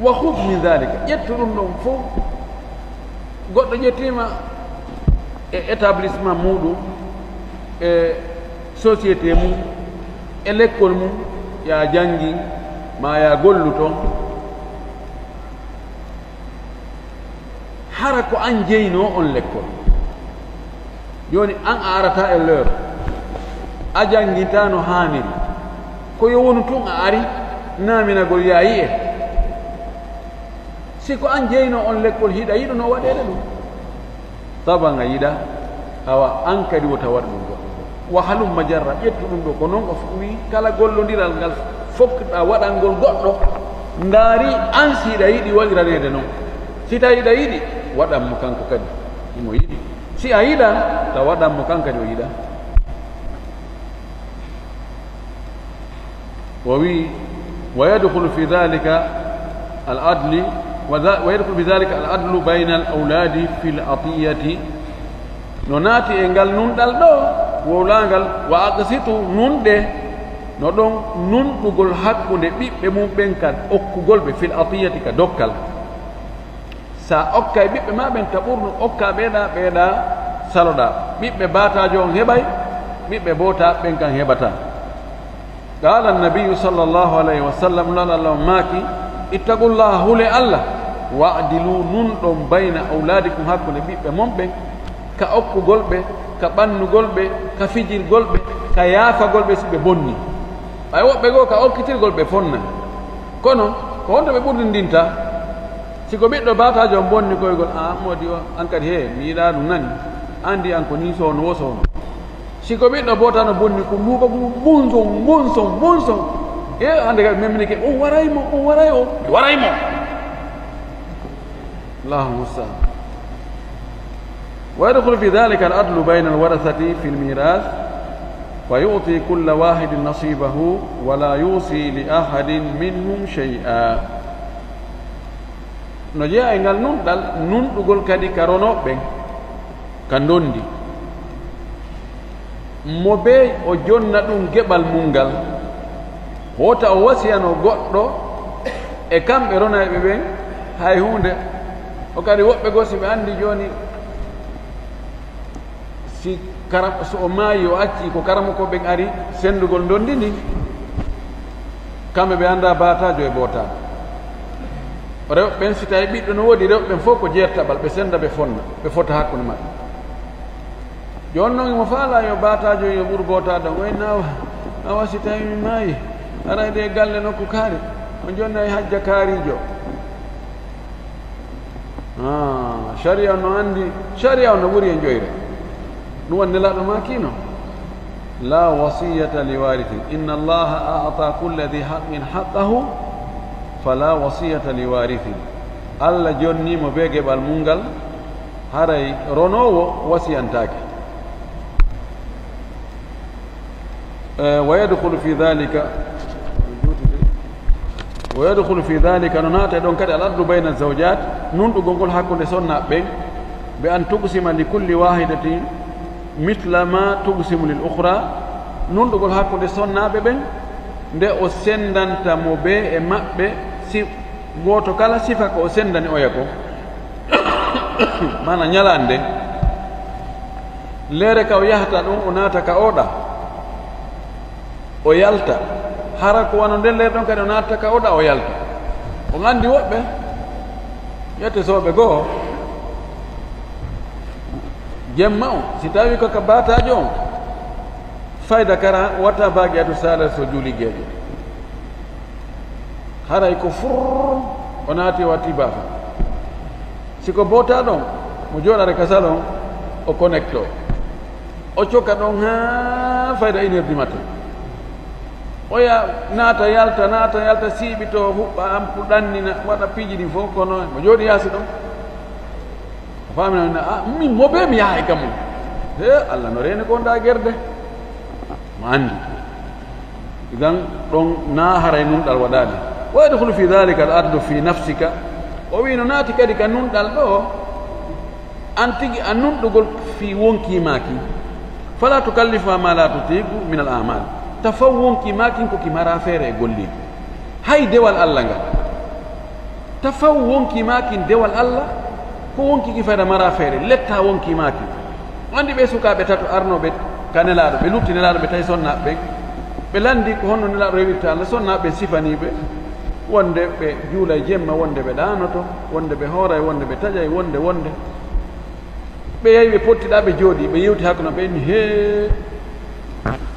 Wa khudh min dhalika, ƴettu ɗum ɗon fof. Goɗɗo ƴettiima e établissement muɗum, e société mum, e lekkol mum, ya janngi, ma ya gollu toon. Hara ko an jeynoo on lekkol. Jooni an a arata e l'heure, a jannginta no haaniri. Ko yo wonu tun a ari, naaminagol ya yi'e. Si ko an jeynoo on lekkol, hiɗa yiɗuno waɗeede ɗum? Taban a yiɗa, awa an kadi wota waɗ ɗum goɗɗo. Wa halumma jarra, ƴettu ɗum ɗo. Ko non o wi, kala gollondiral ngal fokkiɗa waɗangol goɗɗo, ndaari an si hiɗa yiɗi waɗiraneede non. Si tawi hiɗa yiɗi, waɗan mo kanko kadi, himo yiɗi. Si a yiɗa, ta waɗan mo kanko kadi o yiɗa. O wi, wa yadkhulu fi dhalika al adli, wa dha-, wa yadkhulu fi dhalika al adlu bayna al awladi fil atiyati. No naati e ngal nunɗal ɗo, wowlaangal, wa aqsitu, nunɗe, no ɗon nunɗugol hakkunde ɓiɓɓe mum ɓen ka okkugol ɓe, fil atiyati, ka dokkal. Sa okkay ɓiɓɓe ma ɓen ka ɓurnu, okka ɓeeɗa, ɓeeɗa saloɗa. Ɓiɓɓe baataajo on heɓay, ɓiɓɓe boota ɓen kan heɓata. Qala annabiyu sallallahu alayhi wa sallam, Nulaaɗo Allah on maaki, ittaqullaha, hule Allah, wa'dilu, nunɗon, bayna awladikum, hakkunde ɓiɓɓe mon ɓen, ka okkugol ɓe, ka ɓannugol ɓe, ka fijirgol ɓe, ka yaafagol ɓe si ɓe bonni. Ɓay woɓɓe goo ka okkitirgol ɓe fonna. Kono, ko honto ɓe ɓurdindinta? Si ko ɓiɗɗo baataajo on bonni koygol, a moodi o, an kadi, he, mi yiɗaa ɗum nani. Anndi an ko nii sowno wo sowno. Si ko ɓiɗɗo boota no bonni ko luuɓa ko bunson, bunson, bunson. E hannde kadi memminike, on waray mo, on waray o, mi waray mo. Allahu musta'an. Wa yadkhulu fi dhalika al-adlu bayna al-warathati fi al-mirath, fa yu'ti kulla wahidin nasibahu, wa la yusi li ahadin minhum shay'a. No jeyaa e ngal nunɗal, nunɗugol kadi ka ronooɓe ɓen, ka ndondi. Mo bee o jonna ɗum geɓal mum ngal, wota o wasiyano goɗɗo e kamɓe ronayɓe ɓen hay huunde. O kadi woɓɓe goo, si ɓe anndi jooni, si karam-, so o maayi, o acci ko karamoko ɓen ari senndugol ndondi ndin, kamɓe ɓe annda baataajo e bootaaɗo. Rewɓe ɓen, si tawi ɓiɗɗo no woodi, rewɓe ɓen fof ko jeertaɓal, ɓe sennda, ɓe fonna, ɓe fota hakkunde maɓɓe. Jooni noon, imo faalaa yo baataajo yo ɓur bootaaɗo on. Wayi no awa, awa si tawi mi maayi, aray ɗe galle nokku kaari, on jonnay hajja kaariijo. Ah, sharia no anndi, sharia no ɓuri e joyre. Ɗum woni Nelaaɗo maaki no, "La wasiyata li warithin. Inna Allaha a'ta kulla dhi haqqin haqqahu, fala wasiyata li warithin." Allah jonni mo bee geɓal mum ngal, haray ronoowo wasiyantaake. Eh, wa yadkhulu fi dhalika, wa yadkhulu fi dhalika, no naata e ɗon kadi al adlu bayna zawjat, nunɗugol ngol hakkunde sonnaaɓe ɓen, bi an tuqsima li kulli wahidatin mithla ma tuqsimu lil ukhra, nunɗugol hakkunde sonnaaɓe ɓen, nde o senndanta mo bee e maɓɓe, si gooto kala sifa ko o senndani oya ko. Maana ñalaande nden, leere ka o yahata ɗon, o naata ka oɗa, o yalta. Hara ko wano nden leere ɗon kadi o naata ka oɗa, o yalta. On anndi woɓɓe, yette sooɓe goo, jemma on, si tawi ko ka baataajo on, fayda kara wata baagi adu sala so juuli geeƴe. Haray ko fur, o naati, o watti baafa. Si ko bootaaɗo on, mo jooɗaade ka salon, o connecto. O cokka ɗon haa fayda une heure du matin. Oya naata, yalta, naata, yalta, siiɓito, huɓɓa, ampu, ɗannina, waɗa piiji ɗin fof, kono mo jooɗi yaasi ɗon. O faamina, a, min mo bee mi yahay kam on. E Allah no reeni ko wonda gerde. Mo anndi. Idan ɗon na haray nunɗal waɗaali. Wa yadkhulu fi dhalika al adlu fi nafsika. O wi no naati kadi ka nunɗal ɗo. An tigi a nunɗugol fi wonki maaki. Fala tukallifuha ma la tutiqu min al amal. Ta faw wonki maakin ko ki mara feere e golleeji. Hay dewal Allah ngal. Ta faw wonki maakin dewal Allah, ko wonki ki fayda mara feere, letta wonki maakin. Anndi ɓe sukaaɓe tato arnooɓe ka Nelaaɗo, ɓe lutti Nelaaɗo, ɓe tawi sonnaaɓe ɓen. Ɓe lanndi ko honno Nelaaɗo rewirta Allah, sonnaaɓe ɓen sifanii ɓe wonde ɓe juulay jemma, wonde ɓe ɗaanoto, wonde ɓe hooray, wonde ɓe taƴay, wonde, wonde. Ɓe yahi, ɓe pottiɗaa, ɓe jooɗii, ɓe yewti hakkunde, ɓe inni, "Hee."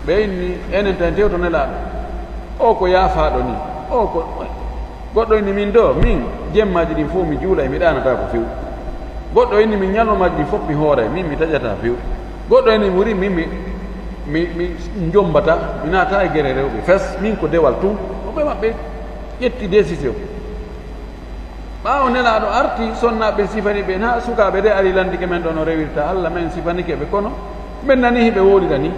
Ɓe inni, "Enen tan tewto Nelaaɗo. O ko yaafaaɗo ni. O ko," goɗɗo inni, "Min do, min jemmaaji ɗin fof mi juulay, mi ɗaanataako few." Goɗɗo inni, "Min ñalormaaji ɗin fof mi hooray, min mi taƴataa few." Goɗɗo inni, "Muri, min mi, mi, mi jombataa, mi naata e gere rewɓe fes, min ko dewal tun." Ko ɓe maɓɓe ƴetti décision. Ɓaawo Nelaaɗo arti, sonnaaɓe sifani ɓe, na sukaaɓe de ari landike men ɗo no rewirta Allah, men sifanike ɓe, kono men nani hiɓe wowlira ni.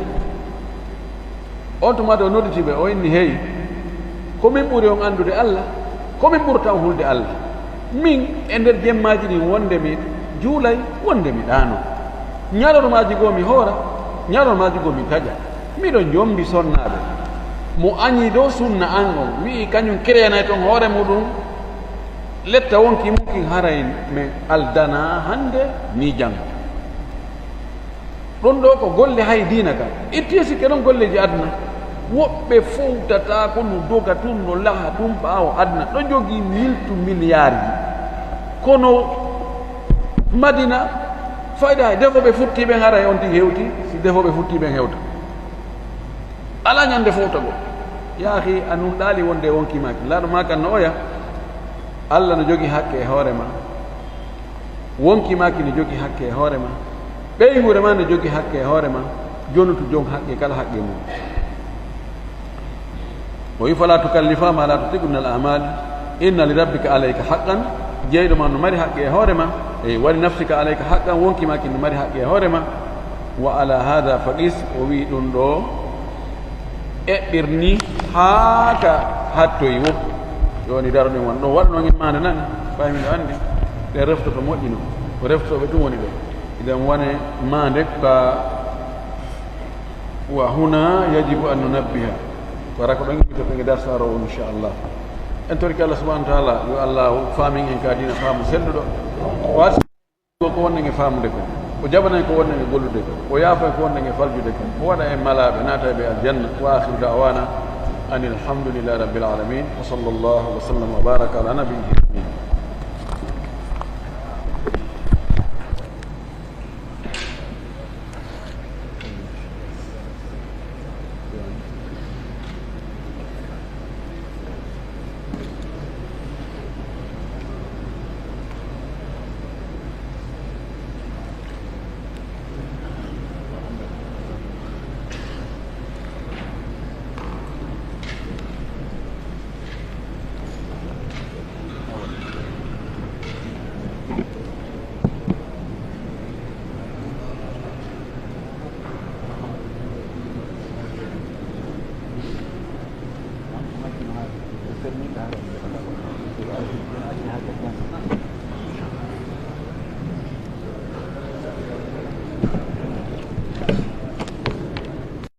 On tuma de o nodditi ɓe, o inni, "Hey, ko min ɓuri on anndude Allah, ko min ɓurta on hulde Allah. Min e nder jemmaaji ɗin wonde mi juulay, wonde mi ɗaano. Ñalormaaji goo mi hoora, ñalormaaji goo mi taƴa. Miɗo jombi sonnaaɓe." Mo añi dow sunna an on, wi'i kañum créanay ton hoore muɗum, letta wonki mum kin haray men aldana hannde ni janngo. Ɗum ɗo ko golle hay diina ka. Itti e sikke ɗon golleeji aduna. Woɓɓe fowtata ko no doga tun, no laha tun ɓaawo aduna. Ɗo jogii miltu miliyarji. Kono Madina, fayda hay defo ɓe futti ɓen haray on tigi hewti, si defo ɓe futti ɓen hewta. Alaa ñande fowtagol. Yaahi, a nunɗaali wonde wonki maaki. Laaɗo maa kan no oya. Allah no jogi hakke e hoore ma. Wonki maaki no jogi hakke e hoore ma. Ɓeynguure ma no jogi hakke e hoore ma. Jonutu jon hakke kala hakke mum. O wi, "Fala tukallifa ma la tutiqu min al amal. Inna li rabbika alayka haqqan." Jeyɗo ma no mari haqqe e hoore ma. E, "Wa li nafsika alayka haqqan." Wonki maaki no mari haqqe e hoore ma. "Wa ala hada faqis." O wi ɗum ɗo eɓɓirni haa ka hattoyi wo. Joni daroɗen won ɗo, waɗno en maande nani, ɓay miɗo anndi ɗe reftoto moƴƴino, ko reftoɓe ɗum woni ɗo. Idan wane maande ka, "Wa huna yajibu an nunabbiha." Ko ara ko ɗon yimɓe to ɓe darsa aro, inchallah. En torki Allah subhanahu wa taala, yo Allah faamin en ka diina faamu selluɗo. O arsi ko wonɗen e faamude kon, o jaɓana en ko wonɗen e gollude kon, o yaafa en ko wonɗen e faljude kon, o waɗa en malaaɓe, naata e ɓe aljanna. Wa akhiru da'wana anil hamdulillahi rabbil alamin. Wa sallallahu wa sallam wa baraka ala nabiyyina.